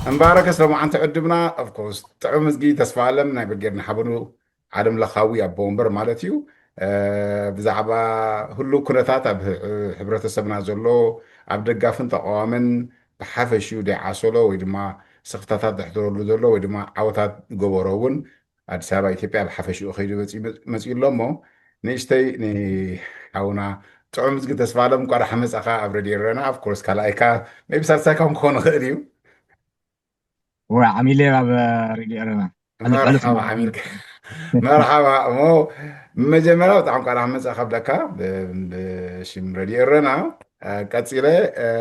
እምበኣርከስ ሎማዓንቲ ዕድምና ኦፍኮርስ ጥዑም እዝጊ ተስፋ ኣለም ናይ ብርጌድ ንሓመዱ ዓለም ለኻዊ ኣቦ ወንበር ማለት እዩ። ብዛዕባ ህሉ ኩነታት ኣብ ሕብረተሰብና ዘሎ ኣብ ደጋፍን ተቃዋምን ብሓፈሽኡ ደይዓሰሎ ወይ ድማ ስኽፍታታት ዘሕድረሉ ዘሎ ወይ ድማ ዓወታት ዝገበሮ እውን ኣዲስ ኣበባ ኢትዮጵያ ብሓፈሽኡ ከይዱ መፂኡ ኣሎ እሞ ንእሽተይ ንሓውና ጥዑም እዝጊ ተስፋ ኣለም እንኳ ደሓን መፃኻ ኣብ ረድዮ ኤረና። ኦፍኮርስ ካልኣይካ ቢ ሳልሳይካ ክኸውን ይኽእል እዩ። ወይ ዓሚለ ኣብ ረድዮ ኤረና መርሓባ ዓሚልካ መርሓባ እሞ መጀመርያ ብጣዕሚ ቃል መፅእ ከብለካ ብሽም ረድዮ ኤረና ቀፂለ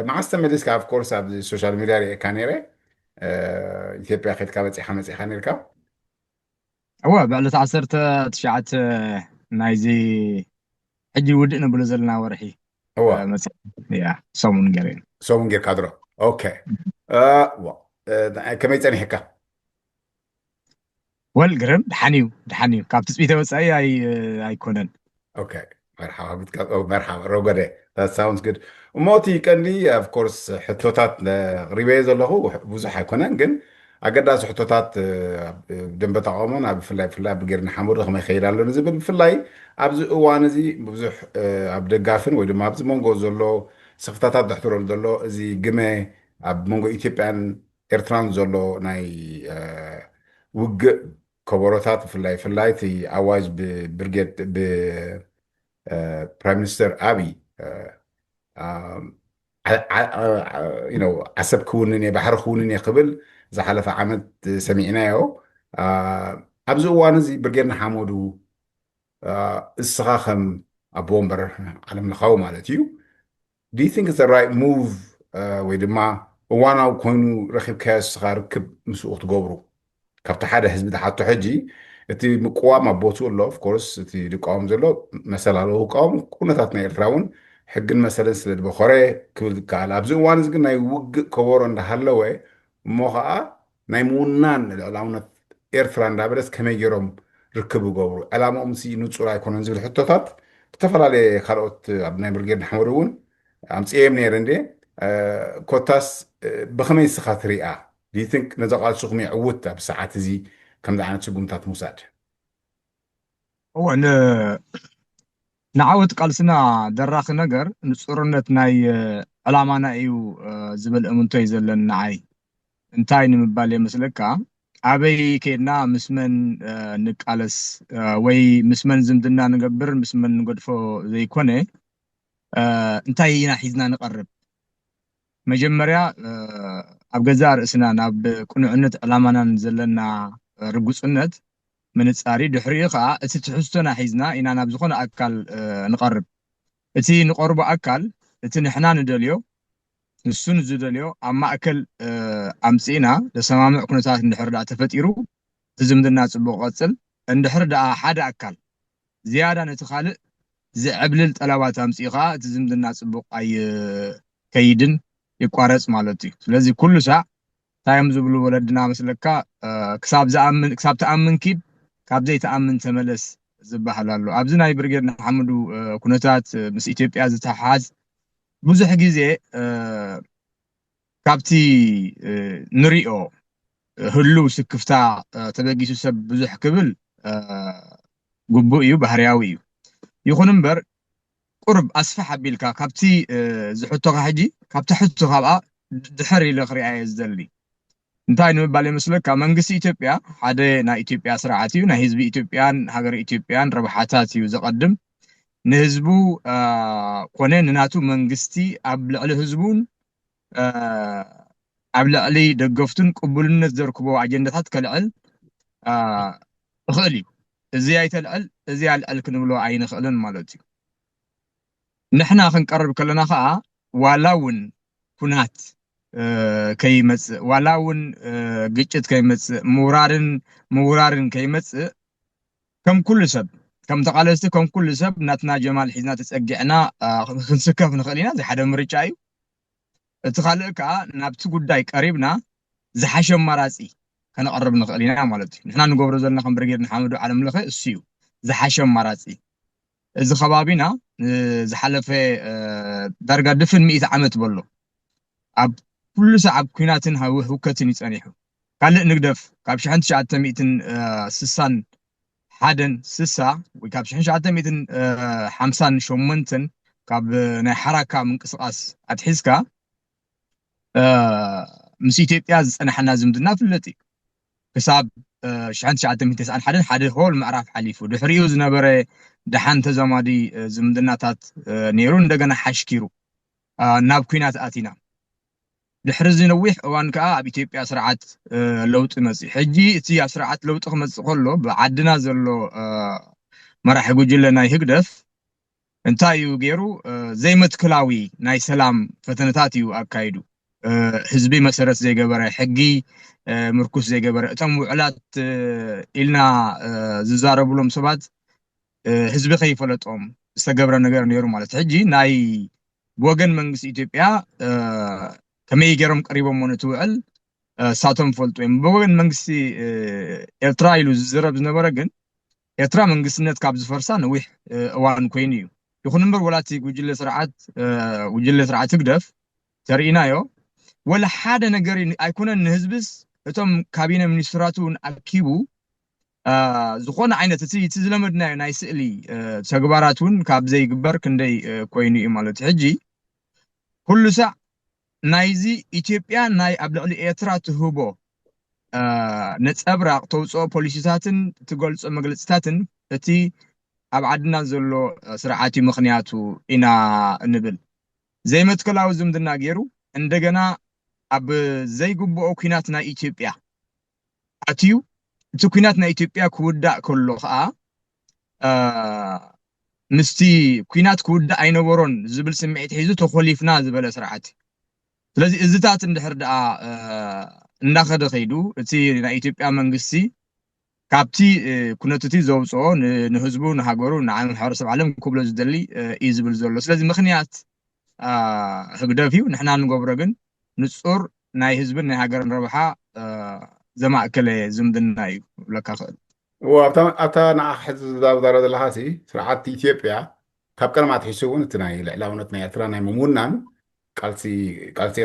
መዓስ ተመሊስካ ኦፍኮርስ ኣብ ሶሻል ሚድያ ርኤካ ነይረ ኢትዮጵያ ከድካ በፂኻ መፂኻ ነርካ እወ ብዕለት ዓሰርተ ትሽዓተ ናይዚ ሕጂ ውድእ ንብሎ ዘለና ወርሒ እዋ መፅእ ያ ሰሙን ገይረ ሰሙን ጌርካ ድሮ ኦኬ ከመይ ፀኒሕካ ወል ግርም ድሓን እዩ ድሓን እዩ ካብ ትፅቢተ ወፃኢ ኣይኮነን መርሓባ ረጎደ ሳውንስ ግድ እሞ እቲ ቀንዲ ኦፍኮርስ ሕቶታት ሪበየ ዘለኹ ብዙሕ ኣይኮነን ግን ኣገዳሲ ሕቶታት ደንበ ተቃውሞን ኣብ ብፍላይ ብፍላይ ብርጌድ ንሓመዱ ከመይ ይኸይድ ኣሎ ንዝብል ብፍላይ ኣብዚ እዋን እዚ ብዙሕ ኣብ ደጋፍን ወይ ድማ ኣብዚ መንጎ ዘሎ ስኽፍታታት ዘሕድረሉ ዘሎ እዚ ግመ ኣብ መንጎ ኢትዮጵያን ኤርትራን ዘሎ ናይ ውግእ ከበሮታት ብፍላይ ብፍላይ እቲ ኣዋጅ ብብርጌድ ብፕራይም ሚኒስተር ኣብይ ዓሰብ ክውንን እየ ባሕሪ ክውንን እየ ክብል ዝሓለፈ ዓመት ሰሚዕናዮ ኣብዚ እዋን እዚ ብርጌድ ንሓመዱ እስኻ ከም ኣቦ ወንበር ዓለም ለኻዊ ማለት እዩ do you think it's the right move ወይ ድማ እዋናዊ ኮይኑ ረኪብካዮ እስኻ ርክብ ምስኡ ክትገብሩ ካብቲ ሓደ ህዝቢ ዝሓቶ ሕጂ እቲ ምቅዋም ኣብ ቦትኡ ኣሎ ኦፍኮርስ እቲ ዝቃወም ዘሎ መሰል ኣለዎ ክቃወም ኩነታት ናይ ኤርትራ እውን ሕግን መሰልን ስለ ዝበኾረ ክብል ዝከኣል ኣብዚ እዋን እዚ ግን ናይ ውግእ ከበሮ እንዳሃለወ እሞ ከዓ ናይ ምውናን ልዕላውነት ኤርትራ እንዳበለስ ከመይ ገይሮም ርክብ ይገብሩ ዕላማኦም ሲ ንፁር ኣይኮነን ዝብል ሕቶታት ዝተፈላለየ ካልኦት ኣብ ናይ ብርጌድ ንሓመዱ እውን ኣምፅኤም ነይረ እንደ ኮታስ ብኸመይ ንስኻ ትሪኣ ዲትንክ ነዚ ቃልስኹም የዕውት ኣብ ሰዓት እዚ ከምዚ ዓይነት ስጉምታት ምውሳድ እወ ንዓወት ቃልስና ደራኺ ነገር ንፁርነት ናይ ዕላማና እዩ ዝብል እምንቶ እዩ ዘለኒ ንዓይ እንታይ ንምባል የመስለካ ኣበይ ከድና ምስ መን ንቃለስ ወይ ምስ መን ዝምድና ንገብር ምስ መን ንገድፎ ዘይኮነ እንታይ ኢና ሒዝና ንቐርብ መጀመርያ ኣብ ገዛእ ርእስና ናብ ቅኑዕነት ዕላማናን ዘለና ርጉፅነት ምንፃር እዩ ድሕሪኡ ከዓ እቲ ትሕዝቶና ሒዝና ኢና ናብ ዝኾነ ኣካል ንቐርብ እቲ ንቐርቦ ኣካል እቲ ንሕና ንደልዮ ንሱ ንዝደልዮ ኣብ ማእከል ኣምፂእና ዘሰማምዕ ኩነታት እንድሕር ደኣ ተፈጢሩ እቲ ዝምድና ፅቡቅ ይቐፅል እንድሕር ደኣ ሓደ ኣካል ዝያዳ ነቲ ካልእ ዝዕብልል ጠለባት ኣምፂኡ ከዓ እቲ ዝምድና ፅቡቅ ኣይከይድን ይቋረፅ ማለት እዩ ስለዚ ኩሉ ሳዕ እንታይ እዮም ዝብሉ ወለድና መስለካ ክሳብ ዝኣምን ክሳብ ትኣምን ኪድ ካብ ዘይትኣምን ተመለስ ዝበሃል ኣሎ ኣብዚ ናይ ብርጌድ ንሓምዱ ኩነታት ምስ ኢትዮጵያ ዝተሓሓዝ ብዙሕ ግዜ ካብቲ ንሪኦ ህሉው ስክፍታ ተበጊሱ ሰብ ብዙሕ ክብል ግቡእ እዩ ባህርያዊ እዩ ይኹን እምበር ቁርብ ኣስፍሕ ኣቢልካ ካብቲ ዝሕቶኻ ሕጂ ካብቲ ሕቶ ካብኣ ድሕር ኢለ ክሪኣየ ዝደሊ እንታይ ንምባል የመስለካ መንግስቲ ኢትዮጵያ ሓደ ናይ ኢትዮጵያ ስርዓት እዩ ናይ ህዝቢ ኢትዮጵያን ሃገር ኢትዮጵያን ረብሓታት እዩ ዘቐድም ንህዝቡ ኮነ ንናቱ መንግስቲ ኣብ ልዕሊ ህዝቡን ኣብ ልዕሊ ደገፍቱን ቅቡልነት ዘርክቦ ኣጀንዳታት ከልዕል ይኽእል እዩ እዚ ኣይተልዕል እዚ ኣልዕል ክንብሎ ኣይንኽእልን ማለት እዩ ንሕና ክንቀርብ ከለና ከዓ ዋላ እውን ኩናት ከይመፅእ ዋላ እውን ግጭት ከይመፅእ ምውራርን ምውራርን ከይመፅእ ከም ኩሉ ሰብ ከም ተቃለስቲ ከም ኩሉ ሰብ ናትና ጀማል ሒዝና ተፀጊዕና ክንስከፍ ንኽእል ኢና እዚ ሓደ ምርጫ እዩ እቲ ካልእ ከዓ ናብቲ ጉዳይ ቀሪብና ዝሓሸ ኣማራፂ ከነቐርብ ንኽእል ኢና ማለት እዩ ንሕና ንገብሮ ዘለና ከም ብርጌድ ንሓመዱ ዓለም ለኸ እሱ እዩ ዝሓሸ ኣማራፂ እዚ ከባቢና ዝሓለፈ ዳርጋ ድፍን ሚእቲ ዓመት በሎ ኣብ ኩሉ ሰዓብ ኩናትን ሃው- ህውከትን እዩ ጸኒሑ። ካልእ ንግደፍ፣ ካብ ሽሕን ትሽዓተ ሚእትን ስሳን ሓደን ስሳ ወይ ካብ ሽሕን ትሽዓተ ሚእትን ሓምሳን ሸሞንተን ካብ ናይ ሓራካ ምንቅስቃስ ኣትሒዝካ ምስ ኢትዮጵያ ዝጸናሕና ዝምድና ፍለጥ እዩ። ክሳብ ሽሕን ትሽዓተ ሚእትን ተስዓን ሓደን ሓደ ሆል ምዕራፍ ሓሊፉ ድሕሪኡ ዝነበረ ደሓን ተዛማዲ ዝምድናታት ነይሩ፣ እንደገና ሓሽኪሩ ናብ ኩናት ኣቲና። ድሕሪ እዚ ነዊሕ እዋን ከዓ ኣብ ኢትዮጵያ ስርዓት ለውጢ መፅእ። ሕጂ እቲ ኣብ ስርዓት ለውጢ ክመፅእ ከሎ ብዓድና ዘሎ መራሒ ጉጅለ ናይ ህግደፍ እንታይ እዩ ገይሩ? ዘይመትክላዊ ናይ ሰላም ፈተነታት እዩ ኣካይዱ። ህዝቢ መሰረት ዘይገበረ፣ ሕጊ ምርኩስ ዘይገበረ፣ እቶም ውዕላት ኢልና ዝዛረብሎም ሰባት ህዝቢ ከይፈለጦም ዝተገብረ ነገር ነይሩ ማለት። ሕጂ ናይ ብወገን መንግስቲ ኢትዮጵያ ከመይ ገይሮም ቀሪቦሞ ነቲ ውዕል እሳቶም ፈልጡ እዮም። ብወገን መንግስቲ ኤርትራ ኢሉ ዝዝረብ ዝነበረ ግን ኤርትራ መንግስትነት ካብ ዝፈርሳ ነዊሕ እዋን ኮይኑ እዩ። ይኹን እምበር ወላ እቲ ጉጅለ ስርዓት ጉጅለ ስርዓት ህግደፍ ተርእናዮ ወላ ሓደ ነገር ኣይኮነን። ንህዝብስ እቶም ካቢነ ሚኒስትራቱ እውን ኣኪቡ ዝኾነ ዓይነት እቲ እቲ ዝለመድናዮ ናይ ስእሊ ተግባራት እውን ካብ ዘይግበር ክንደይ ኮይኑ እዩ ማለት። ሕጂ ኩሉ ሳዕ ናይዚ ኢትዮጵያ ናይ ኣብ ልዕሊ ኤርትራ ትህቦ ነፀብራቕ ተውፅኦ ፖሊሲታትን ትገልፆ መግለፅታትን እቲ ኣብ ዓድና ዘሎ ስርዓት እዩ ምኽንያቱ ኢና እንብል። ዘይመትከላዊ ዝምድና ገይሩ እንደገና ኣብ ዘይግብኦ ኩናት ናይ ኢትዮጵያ ኣትዩ። እቲ ኩናት ናይ ኢትዮጵያ ክውዳእ ከሎ ከዓ ምስቲ ኩናት ክውዳእ ኣይነበሮን ዝብል ስምዒት ሒዙ ተኾሊፍና ዝበለ ስርዓት እዩ። ስለዚ እዝታት እንድሕር ደኣ እንዳኸደ ከይዱ እቲ ናይ ኢትዮጵያ መንግስቲ ካብቲ ኩነትቲ ዘውፅኦ ንህዝቡ ንሃገሩ ንማሕበረሰብ ዓለም ክብሎ ዝደሊ እዩ ዝብል ዘሎ። ስለዚ ምኽንያት ህግደፍ እዩ። ንሕና ንገብሮ ግን ንፁር ናይ ህዝብን ናይ ሃገርን ረብሓ ዘማእከለ ዝምድና እዩ ክብለካ ክእል። ኣብታ ንዓ ሕዚ ዝዛረብ ዘለካ ስርዓት ኢትዮጵያ ካብ ቀደም ኣትሒሱ እውን እቲ ናይ ልዕላውነት ናይ ኤርትራ ናይ ምውናን ቃልሲ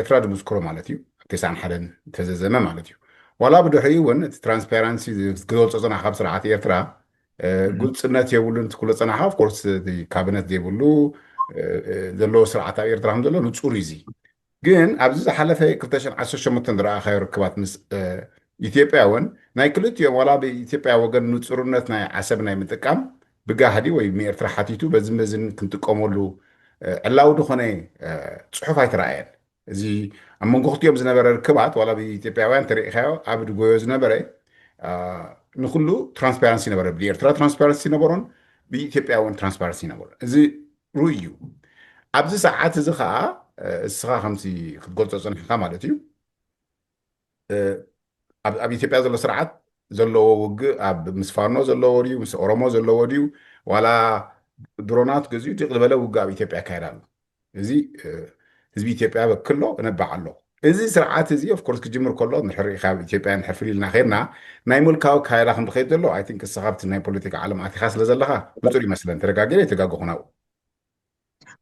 ኤርትራ ድምስክሮ ማለት እዩ። ኣብ ተስዓን ሓደን ተዘዘመ ማለት እዩ። ዋላ ብድሕሪኡ እውን እቲ ትራንስፓረንሲ ክገልፆ ዝፀናሕካ ካብ ስርዓት ኤርትራ ግልፅነት የብሉን ትክሎ ፀናሕካ። ኦፍኮርስ ካቢነት ዘይብሉ ዘለዎ ስርዓት ኣብ ኤርትራ ከም ዘሎ ንፁር እዩ። ግን ኣብዚ ዝሓለፈ ክልተ ሽሕን ዓሰርተ ሸሞንተን ዝረኣኻዮ ርክባት ምስ ኢትዮጵያ እውን ናይ ክልቲኦም ዋላ ብኢትዮጵያ ወገን ንፁርነት ናይ ዓሰብ ናይ ምጥቃም ብጋህዲ ወይ ንኤርትራ ሓቲቱ በዚ መዝን ክንጥቀመሉ ዕላዊ ዝኾነ ፅሑፍ ኣይተረኣየን። እዚ ኣብ መንጎ ክልቲኦም ዝነበረ ርክባት ዋላ ብኢትዮጵያውያን ተሪኢኻዮ ኣብ ድጎዮ ዝነበረ ንኩሉ ትራንስፓረንሲ ነበረ። ብኤርትራ ትራንስፓረንሲ ነበሮን ብኢትዮጵያ እውን ትራንስፓረንሲ ነበሮን። እዚ ርኡይ እዩ። ኣብዚ ሰዓት እዚ ከዓ እስኻ ከምዚ ክትገልፆ ፅንሕካ ማለት እዩ ኣብ ኢትዮጵያ ዘሎ ስርዓት ዘለዎ ውግእ ኣብ ምስ ፋኖ ዘለዎ ድዩ ምስ ኦሮሞ ዘለዎ ድዩ ዋላ ድሮናት ገዚኡ ድቕ ዝበለ ውግእ ኣብ ኢትዮጵያ ይካየድ ኣሎ። እዚ ህዝቢ ኢትዮጵያ በክሎ እነባዕ ኣሎ። እዚ ስርዓት እዚ ኦፍኮርስ ክጅምር ከሎ ንድሕሪ ካብ ኢትዮጵያ ንድሕር ፍልይ ኢልና ከይድና ናይ ምልካዊ ኣካይዳ ከም ዝኸይድ ዘሎ ኣይ ቲንክ እስኻ ኣብቲ ናይ ፖለቲካ ዓለም ኣቲኻ ስለ ዘለኻ ብፁር ይመስለን። ተረጋገለ የተጋገኹ ናብኡ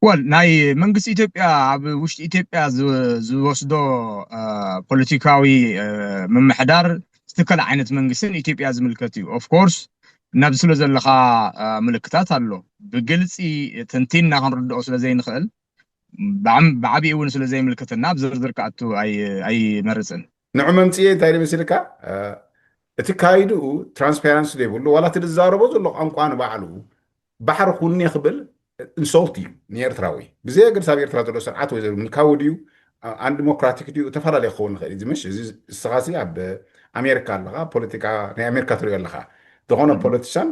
ወል ናይ መንግስቲ ኢትዮጵያ ኣብ ውሽጢ ኢትዮጵያ ዝወስዶ ፖለቲካዊ ምምሕዳር ዝትከል ዓይነት መንግስትን ኢትዮጵያ ዝምልከት እዩ። ኦፍኮርስ ናብዚ ስለ ዘለካ ምልክታት ኣሎ። ብግልፂ ትንቲና ክንርድኦ ስለ ዘይንኽእል ብዓቢኡ እውን ስለ ዘይምልከተና ኣብ ዝርዝር ክኣቱ ኣይመርፅን። ንዑ መምፅኤ እንታይ መሲልካ እቲ ካይድኡ ትራንስፓረንሲ ዘይብሉ ዋላ እቲ ዝዛረቦ ዘሎ ቋንቋ ንባዕሉ ባሕሪ ኩኒ ክብል ኢንሶልት እዩ ንኤርትራዊ። ብዘየገድስ ኣብ ኤርትራ ዘሎ ስርዓት ወይ ምልካዊ ድዩ ኣንዲሞክራቲክ ድዩ እተፈላለየ ክኸውን ይኽእል እዩ። ምሽ እዚ እስኻሲ ኣብ ኣሜሪካ ኣለኻ፣ ፖለቲካ ናይ ኣሜሪካ ትሪኦ ኣለኻ። ዝኾነ ፖለቲሻን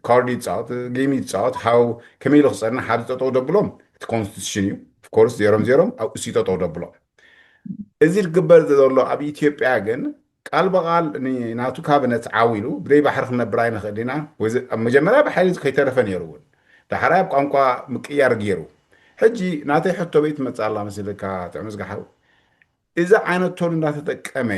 ካርድ ይፃወት፣ ጌም ይፃወት፣ ሃው ከመይ ኢሉ ክፀንሕ ኣብዚ ጠጠው ደብሎም እቲ ኮንስቲቱሽን እዩ። ኦፍኮርስ ዜሮም ዜሮም ኣብኡ ሲ ጠጠው ደብሎም። እዚ ዝግበር ዘሎ ኣብ ኢትዮጵያ ግን ቃል ብቃል ናቱ ካቢነት ዓው ኢሉ ብዘይ ባሕሪ ክንነብር ኣይንኽእል ኢና። መጀመርያ ብሓይሊ ከይተረፈ ነይሩ እውን ዳሕራይ ኣብ ቋንቋ ምቅያር ገይሩ። ሕጂ ናተይ ሕቶ በይ ትመፅእ ኣላ መሲልካ ጥዑም ዝጋሓው እዚ ዓይነት ቶን እንዳተጠቀመ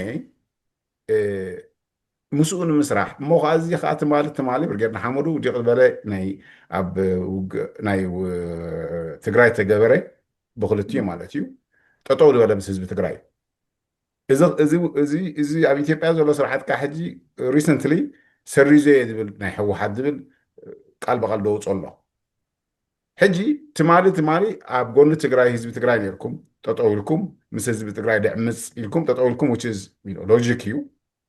ምስኡ ንምስራሕ እሞ ከዓ እዚ ከዓ ትማሊ ትማሊ ብርጌድ ንሓመዱ ውዲቕ ዝበለ ናይ ኣብ ናይ ትግራይ ተገበረ ብክልቲኡ ማለት እዩ። ጠጠው ዝበለ ምስ ህዝቢ ትግራይ እዩ። እዚ ኣብ ኢትዮጵያ ዘሎ ስርዓት ከዓ ሕጂ ሪሰንትሊ ሰሪዘ እየ ዝብል ናይ ህወሓት ዝብል ቃል ብቃል ደውፆ ኣሎ። ሕጂ ትማሊ ትማሊ ኣብ ጎኒ ትግራይ ህዝቢ ትግራይ ነርኩም ጠጠው ኢልኩም ምስ ህዝቢ ትግራይ ድዕምፅ ኢልኩም ጠጠው ኢልኩም ሎጂክ እዩ።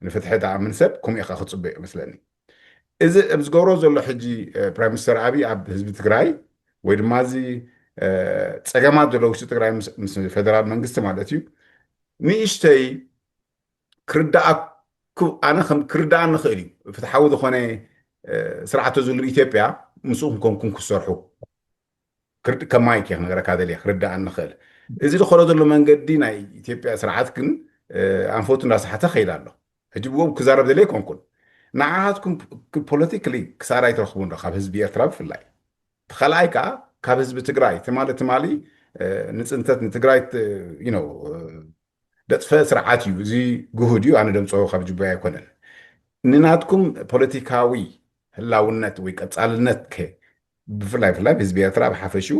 ንፍትሒ ተኣምን ሰብ ከምኡ ኢኻ ክፅበ እዩ መስለኒ። እዚ ኣብ ዝገብሮ ዘሎ ሕጂ ፕራይም ሚኒስተር ኣብይ ኣብ ህዝቢ ትግራይ ወይ ድማ እዚ ፀገማት ዘሎ ውሽጢ ትግራይ ምስ ፌደራል መንግስቲ ማለት እዩ ንእሽተይ ክርዳኣኩ ኣነ ክርዳኣ ንኽእል እዩ። ፍትሓዊ ዝኾነ ስርዓት ተዝህሉ ኢትዮጵያ ምስኡ ክንኮንኩም ክሰርሑ ከማይ ክነገረካ ደልየ ክርዳኣ ንኽእል። እዚ ዝኸዶ ዘሎ መንገዲ ናይ ኢትዮጵያ ስርዓት ግን ኣንፈቱ እንዳሰሓተ ከይድ ኣሎ። ሕጂ ብኡ ክዛረብ ደልየ ኣይኮንኩን። ንዓኻትኩም ፖለቲካሊ ክሳራ ኣይትረኽቡን ዶ ካብ ህዝቢ ኤርትራ ብፍላይ? እቲ ካልኣይ ከዓ ካብ ህዝቢ ትግራይ ትማሊ ትማሊ ንፅንተት ንትግራይ ደጥፈ ስርዓት እዩ። እዚ ግሁድ እዩ። ኣነ ደምፀ ካብ ጅቡያ ኣይኮነን። ንናትኩም ፖለቲካዊ ህላውነት ወይ ቀፃልነት ከ ብፍላይ ብፍላይ ህዝቢ ኤርትራ ብሓፈሽኡ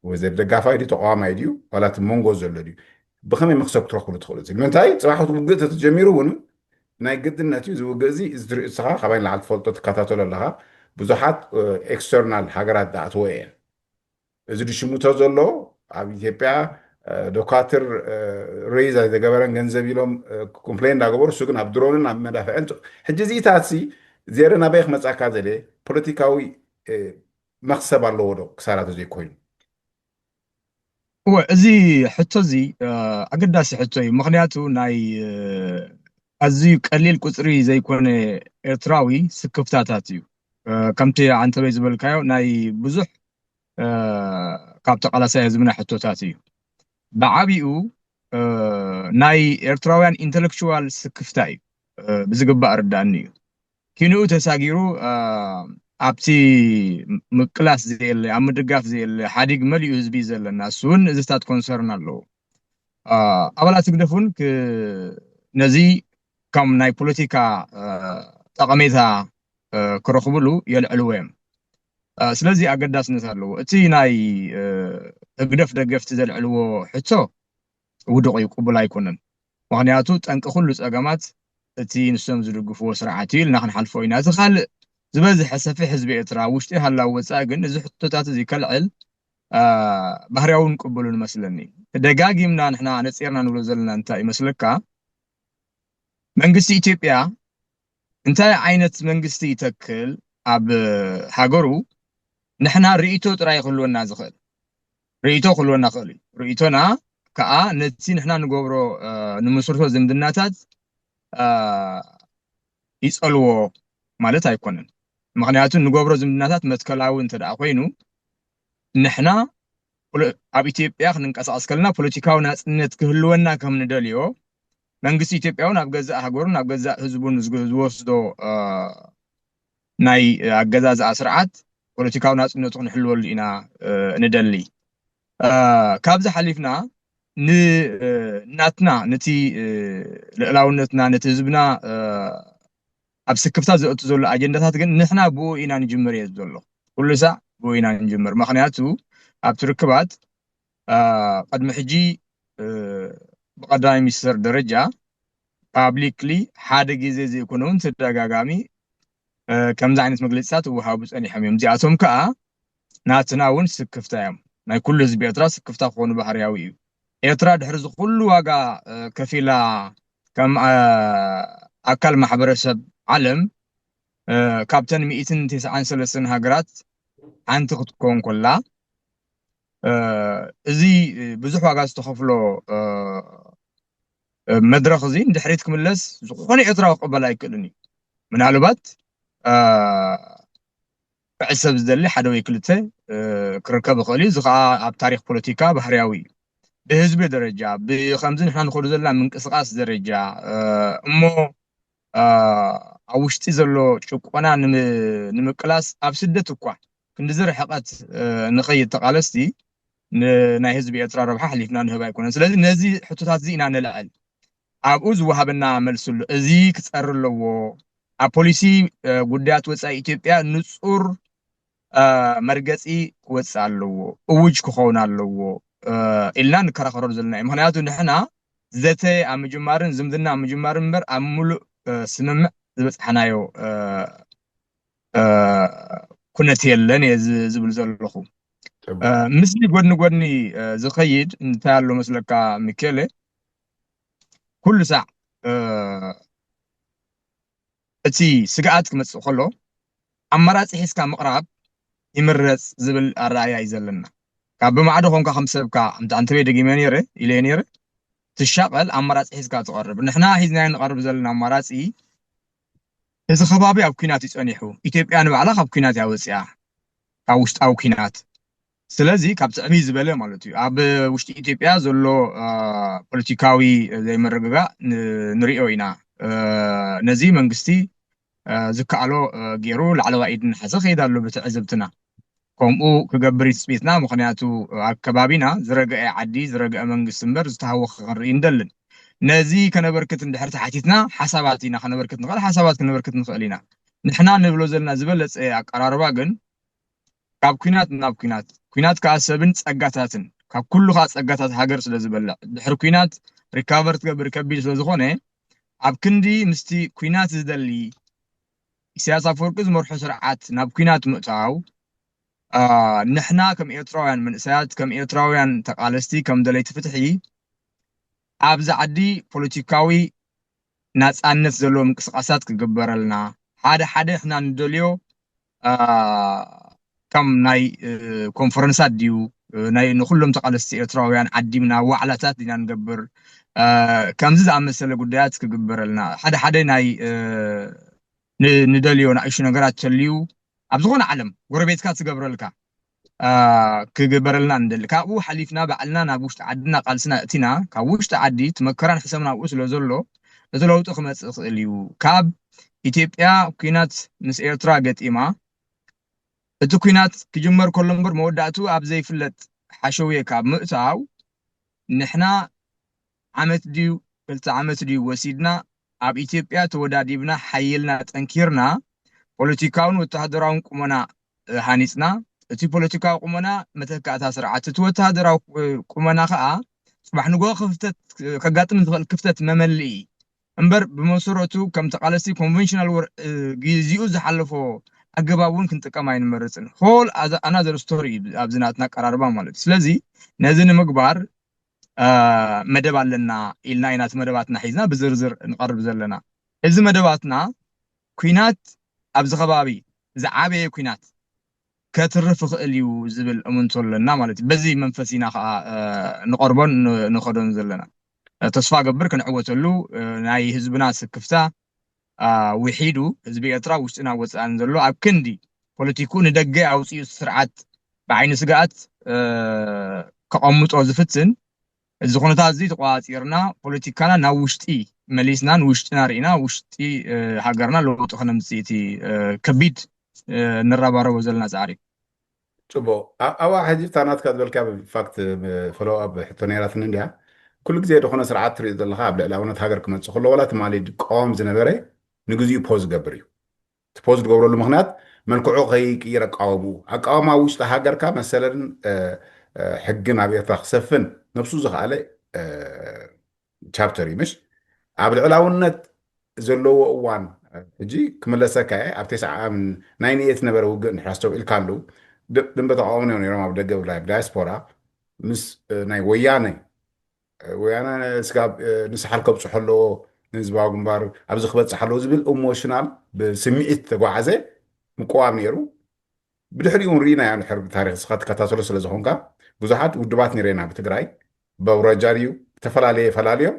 ወይ ደጋፋይ ድዩ ተቃዋማይ ድዩ ዋላ እቲ መንጎ ዘሎ ድዩ ብከመይ መክሰብ ክትረክብሉ ትኽእሉ? እዚ ንምንታይ ፅባሕ ውግእ ተተጀሚሩ እውን ናይ ግድነት እዩ። ዝውግእ እዚ እዚ ትሪኦ እስኻ ካባይ ንላዕሊ ትፈልጦ ትከታተሎ ኣለኻ። ብዙሓት ኤክስተርናል ሃገራት ዝኣተወ እየን። እዚ ድሽሙቶ ዘሎ ኣብ ኢትዮጵያ ዶካትር ሬይዝ ኣይተገበረን ገንዘብ ኢሎም ኮምፕሌን እንዳገበሩ እሱ ግን ኣብ ድሮንን ኣብ መዳፍዕን ሕጂ እዚኢታት ዜረ ናበይ ክመፃካ ዘለ ፖለቲካዊ መክሰብ ኣለዎ ዶ ክሳራ ተዘይኮይኑ? እወ፣ እዚ ሕቶ እዚ ኣገዳሲ ሕቶ እዩ። ምክንያቱ ናይ ኣዝዩ ቀሊል ቁፅሪ ዘይኮነ ኤርትራዊ ስክፍታታት እዩ። ከምቲ ኣንተበይ ዝበልካዮ ናይ ብዙሕ ካብ ተቃላሳይ ህዝብና ሕቶታት እዩ። ብዓቢኡ ናይ ኤርትራውያን ኢንተሌክቹዋል ስክፍታ እዩ። ብዝግባእ ርዳእኒ እዩ። ኪንኡ ተሳጊሩ ኣብቲ ምቅላስ ዘየለ ኣብ ምድጋፍ ዘየለ ሓዲግ መሊኡ ህዝቢ እዩ ዘለና። እሱ እውን እዚታት ኮንሰርን ኣለዎ። ኣባላት ህግደፍ እውን ነዚ ከም ናይ ፖለቲካ ጠቐሜታ ክረኽብሉ የልዕልዎ እዮም። ስለዚ ኣገዳስነት ኣለዎ። እቲ ናይ ህግደፍ ደገፍቲ ዘልዕልዎ ሕቶ ውዱቕ እዩ፣ ቅቡል ኣይኮነን። ምክንያቱ ጠንቂ ኩሉ ፀገማት እቲ ንሶም ዝድግፍዎ ስርዓት እዩ ኢልና ክንሓልፎ ኢና። እቲ ካልእ ዝበዝሐ ሰፊሕ ህዝቢ ኤርትራ ውሽጢ ሃላው ወፃኢ ግን እዚ ሕቶታት እዚ ከልዕል ባህርያውን ቅቡልን መስለኒ። ደጋጊምና ንሕና ነፂርና ንብሎ ዘለና እንታይ ይመስለካ? መንግስቲ ኢትዮጵያ እንታይ ዓይነት መንግስቲ ይተክል ኣብ ሃገሩ ንሕና ርእይቶ ጥራይ ክህልወና ዝኽእል ርእይቶ ክህልወና ክእል እዩ። ርእይቶና ከዓ ነቲ ንሕና ንገብሮ ንምስርቶ ዝምድናታት ይፀልዎ ማለት ኣይኮነን። ምክንያቱ ንገብሮ ዝምድናታት መትከላዊ እንተ ደኣ ኮይኑ ንሕና ኣብ ኢትዮጵያ ክንንቀሳቀስ ከለና ፖለቲካዊ ናፅነት ክህልወና ከም ንደልዮ መንግስቲ ኢትዮጵያ እውን ኣብ ገዛእ ሃገሩን ኣብ ገዛእ ህዝቡን ዝወስዶ ናይ ኣገዛዝኣ ስርዓት ፖለቲካዊ ናፅነቱ ክንሕልወሉ ኢና ንደሊ። ካብዚ ሓሊፍና ንናትና ነቲ ልእላውነትና ነቲ ህዝብና ኣብ ስክፍታ ዘእቱ ዘሎ ኣጀንዳታት ግን ንሕና ብኡ ኢና ንጅምር እየ ዘሎ። ኩሉ ሳዕ ብኡ ኢና ንጅምር። ምክንያቱ ኣብቲ ርክባት ቅድሚ ሕጂ ብቀዳማይ ሚኒስትር ደረጃ ፓብሊክሊ ሓደ ግዜ ዘይኮነ እውን ተደጋጋሚ ከምዚ ዓይነት መግለፂታት እወሃቡ ፀኒሖም እዮም። እዚኣቶም ከዓ ናትና እውን ስክፍታ እዮም። ናይ ኩሉ ህዝቢ ኤርትራ ስክፍታ ክኾኑ ባህርያዊ እዩ። ኤርትራ ድሕሪ እዚ ኩሉ ዋጋ ከፊላ ከም ኣካል ማሕበረሰብ ዓለም ካብተን ሚእትን ተስዓን ሰለስተን ሃገራት ሓንቲ ክትከውን ከላ እዚ ብዙሕ ዋጋ ዝተኸፍሎ መድረኽ እዚ ንድሕሪት ክምለስ ዝኾነ ኤርትራዊ ክቕበል ኣይክእልን እዩ። ምናልባት ክዕሰብ ዝደሊ ሓደ ወይ ክልተ ክርከብ ይኽእል እዩ። እዚ ከዓ ኣብ ታሪክ ፖለቲካ ባህርያዊ እዩ። ብህዝቢ ደረጃ ብከምዚ ንሕና ንኸዱ ዘለና ምንቅስቃስ ደረጃ እሞ ኣብ ውሽጢ ዘሎ ጭቆና ንምቅላስ ኣብ ስደት እኳ ክንድዚ ርሕቐት ንኸይድ ተቃለስቲ ናይ ህዝቢ ኤርትራ ረብሓ ሓሊፍና ንህብ ኣይኮነን። ስለዚ ነዚ ሕቶታት እዚ ኢና ነልዕል። ኣብኡ ዝወሃበና መልሲ ኣሎ። እዚ ክፀሪ ኣለዎ። ኣብ ፖሊሲ ጉዳያት ወፃኢ ኢትዮጵያ ንፁር መርገፂ ክወፅእ ኣለዎ። እውጅ ክኸውን ኣለዎ። ኢልና ንከራኸረሉ ዘለና እዩ። ምክንያቱ ንሕና ዘተ ኣብ ምጅማርን ዝምድና ኣብ ምጅማርን እምበር ኣብ ሙሉእ ስምምዕ ዝበፅሓናዮ ኩነት የለን እየ ዝብል ዘለኹ። ምስዚ ጎድኒ ጎድኒ ዝኸይድ እንታይ ኣሎ መስለካ ሚኬለ? ኩሉ ሳዕ እቲ ስግኣት ክመፅእ ከሎ ኣማራፂ ሒዝካ ምቕራብ ይምረፅ ዝብል ኣረኣእያ እዩ ዘለና። ካብ ብማዕዶ ኮንካ ከም ሰብካ ኣንተ ኣንተበይ ደጊመ ነይረ ኢለ ነይረ ትሻቐል ኣማራፂ ሒዝካ ትቐርብ። ንሕና ሒዝናዮ ንቐርብ ዘለና ኣማራፂ እዚ ከባቢ ኣብ ኲናት እዩ ፀኒሑ። ኢትዮጵያ ንባዕላ ካብ ኲናት እያ ወፂኣ፣ ካብ ውሽጣዊ ኲናት። ስለዚ ካብ ትዕብይ ዝበለ ማለት እዩ። ኣብ ውሽጢ ኢትዮጵያ ዘሎ ፖለቲካዊ ዘይምርግጋእ ንሪኦ ኢና። ነዚ መንግስቲ ዝከኣሎ ገይሩ ላዕለዋይ ኢድ እናሓዘ ከይድ ኣሎ ብትዕዝብትና። ከምኡ ክገብር እዩ ትፅቢትና። ምክንያቱ ኣብ ከባቢና ዝረገአ ዓዲ ዝረገአ መንግስቲ እምበር ዝተሃወኸ ክንርኢ እንደልን። ነዚ ከነበርክት እንድሕር ተሓቲትና ሓሳባት ኢና ከነበርክት ንኽእል፣ ሓሳባት ከነበርክት ንኽእል ኢና። ንሕና ንብሎ ዘለና ዝበለፀ ኣቀራርባ ግን ካብ ኲናት ናብ ኲናት፣ ኲናት ከዓ ሰብን ፀጋታትን ካብ ኩሉ ከዓ ፀጋታት ሃገር ስለ ዝበልዕ ድሕሪ ኲናት ሪካቨር ትገብር ከቢድ ስለ ዝኾነ ኣብ ክንዲ ምስቲ ኲናት ዝደሊ ኢሳያስ ኣፈወርቂ ዝመርሖ ስርዓት ናብ ኲናት ምእታው ንሕና ከም ኤርትራውያን መንእሰያት ከም ኤርትራውያን ተቃለስቲ ከም ደለይቲ ፍትሒ ኣብዚ ዓዲ ፖለቲካዊ ናፃነት ዘለዎ ምንቅስቃሳት ክግበረልና ሓደ ሓደ ንሕና ንደልዮ ከም ናይ ኮንፈረንሳት ድዩ ናይ ንኩሎም ተቃለስቲ ኤርትራውያን ዓዲምና ዋዕላታት ዲና ንገብር ከምዚ ዝኣመሰለ ጉዳያት ክግበረልና ሓደ ሓደ ናይ ንደልዮ ንእሹ ነገራት ተልዩ ኣብ ዝኾነ ዓለም ጎረቤትካ ትገብረልካ ክግበረልና ንደሊ። ካብኡ ሓሊፍና ባዕልና ናብ ውሽጢ ዓድና ቃልስና እቲና ካብ ውሽጢ ዓዲ ትመከራን ሕሰብና ኣብኡ ስለ ዘሎ እቲ ለውጢ ክመፅእ ይኽእል እዩ። ካብ ኢትዮጵያ ኲናት ምስ ኤርትራ ገጢማ እቲ ኲናት ክጅመር ከሎ እምበር መወዳእቱ ኣብ ዘይፍለጥ ሓሸውየ ካብ ምእታው ንሕና ዓመት ድዩ ክልተ ዓመት ድዩ ወሲድና ኣብ ኢትዮጵያ ተወዳዲብና ሓይልና ጠንኪርና ፖለቲካውን ወተሃደራውን ቁመና ሃኒፅና። እቲ ፖለቲካዊ ቁመና መተካእታ ስርዓት፣ እቲ ወተሃደራዊ ቁመና ከዓ ፅባሕ ንግሆ ክፍተት ከጋጥም ዝኽእል ክፍተት መመልኢ እምበር ብመሰረቱ ከም ተቃለስቲ ኮንቨንሽናል ወር ግዚኡ ዝሓለፎ ኣገባብ እውን ክንጥቀም ኣይንመርፅን። ሆል ኣናዘር ስቶሪ ኣብዚ ናትና ኣቀራርባ ማለት እዩ። ስለዚ ነዚ ንምግባር መደብ ኣለና ኢልና ኢና እቲ መደባትና ሒዝና ብዝርዝር ንቐርብ ዘለና። እዚ መደባትና ኲናት ኣብዚ ከባቢ ዝዓበየ ኲናት ከትርፍ ይኽእል እዩ ዝብል እምንቶ ኣለና ማለት እዩ። በዚ መንፈስ ኢና ከዓ ንቐርቦን ንኸዶን ዘለና። ተስፋ ገብር ክንዕወተሉ ናይ ህዝብና ስክፍታ ውሒዱ ህዝቢ ኤርትራ ውሽጥና ወፅኣን ዘሎ ኣብ ክንዲ ፖለቲኩ ንደገ ኣውፅኡ ስርዓት ብዓይኒ ስግኣት ከቐምጦ ዝፍትን እዚ ኩነታት እዚ ተቋፂርና ፖለቲካና ናብ ውሽጢ መሊስና ንውሽጥና ርኢና ውሽጢ ሃገርና ለውጢ ከነምፅእ እቲ ከቢድ ንረባረቦ ዘለና ፃዕሪ። ፅቡቅ። ኣብኣ ሕጂ እታ ናትካ ዝበልካ ፋክት ፎሎው ኣፕ ሕቶ ነይራትኒ እንድያ። ኩሉ ግዜ ዝኾነ ስርዓት ትሪኦ ዘለካ ኣብ ልዕላውነት ሃገር ክመፅእ ከሎ ዋላ ትማሊ ድቃወም ዝነበረ ንግዚኡ ፖዝ ዝገብር እዩ። እቲ ፖዝ ዝገብረሉ ምክንያት መልክዑ ከይቅይር ኣቃወምኡ ኣቃወማ ውሽጢ ሃገርካ መሰልን ሕግን ኣብ ኤርትራ ክሰፍን ነብሱ ዝኸኣለ ቻፕተር እዩ ምሽ ኣብ ልዕላውነት ዘለዎ እዋን ሕጂ ክምለሰካ እየ ኣብ ቴስዓ ናይ ንኤት ነበረ ውግእ እንድሕር ኣስተውዒልካ ኣለዉ ድንበ ተቃውሞ እዮም ነይሮም ኣብ ደገ ብላይ ዳያስፖራ ምስ ናይ ወያነ ወያነ ስጋብ ንስሓል ከብፅሖ ኣለዎ ንህዝባዊ ግንባር ኣብዚ ክበፅሕ ኣለዎ ዝብል ኢሞሽናል ብስምዒት ተጓዓዘ ምቅዋም ነይሩ ብድሕሪኡ እውን ርኢናዮ ንድሕር ብታሪክ ንስኻ ትከታተሎ ስለ ዝኾንካ ብዙሓት ውድባት ነይረና ብትግራይ በውረጃ ድዩ ዝተፈላለየ ፈላልዮም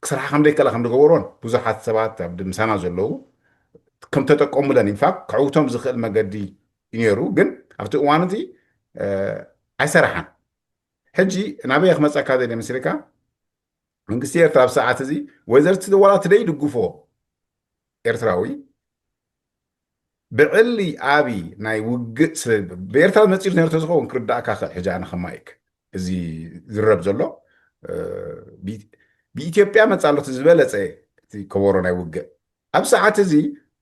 ክስርሓ ከም ደይከላ ከም ዝገበሮን ብዙሓት ሰባት ኣብ ምሳና ዘለዉ ከም ተጠቀሙለን ኢንፋክት ክዕውቶም ዝኽእል መገዲ እዩ ነይሩ ግን ኣብቲ እዋን እቲ ኣይሰራሓን ሕጂ ናበይ ክመፀካ ዘለ ምስልካ መንግስቲ ኤርትራ ኣብ ሰዓት እዚ ወይዘርቲ ዋላ ትደይ ድግፎ ኤርትራዊ ብዕሊ ዓቢ ናይ ውግእ ብኤርትራ መፂኡ ነርቶ ዝኸውን ክርዳእካ ክእል ሕጂ ኣነ ከማይክ እዚ ዝረብ ዘሎ ብኢትዮጵያ መፃ ኣሎ ዝበለፀ እቲ ከበሮ ናይ ውግእ ኣብ ሰዓት እዚ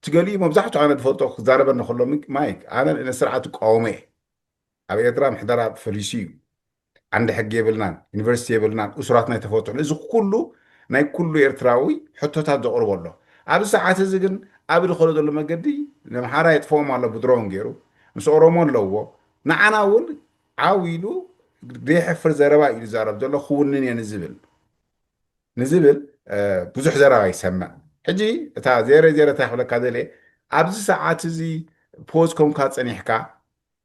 ትገሊኡ መብዛሕትኡ ኣነ ዝፈልጦ ክዛረበኒ ከሎ ማይክ ኣነ ስርዓት እቃወመ እየ ኣብ ኤርትራ ምሕደራ ፈሪሱ እዩ ዓንዲ ሕጊ የብልናን፣ ዩኒቨርሲቲ የብልናን፣ እሱራት ናይ ተፈትሑ፣ እዚ ኩሉ ናይ ኩሉ ኤርትራዊ ሕቶታት ዘቕርቦ ኣሎ። ኣብዚ ሰዓት እዚ ግን ኣብ ዝኸዶ ዘሎ መገዲ ነምሓራ የጥፍኦም ኣሎ ብድሮን ገይሩ፣ ምስ ኦሮሞ ኣለዎ። ንዓና እውን ዓው ኢሉ ዘይሕፍር ዘረባ እዩ ዝዛረብ ዘሎ፣ ክውንን እየ ንዝብል ንዝብል ብዙሕ ዘረባ ይሰምዕ። ሕጂ እታ ዜረ ዜረ እንታይ ክብለካ ደልየ፣ ኣብዚ ሰዓት እዚ ፖዝ ኮንካ ጸኒሕካ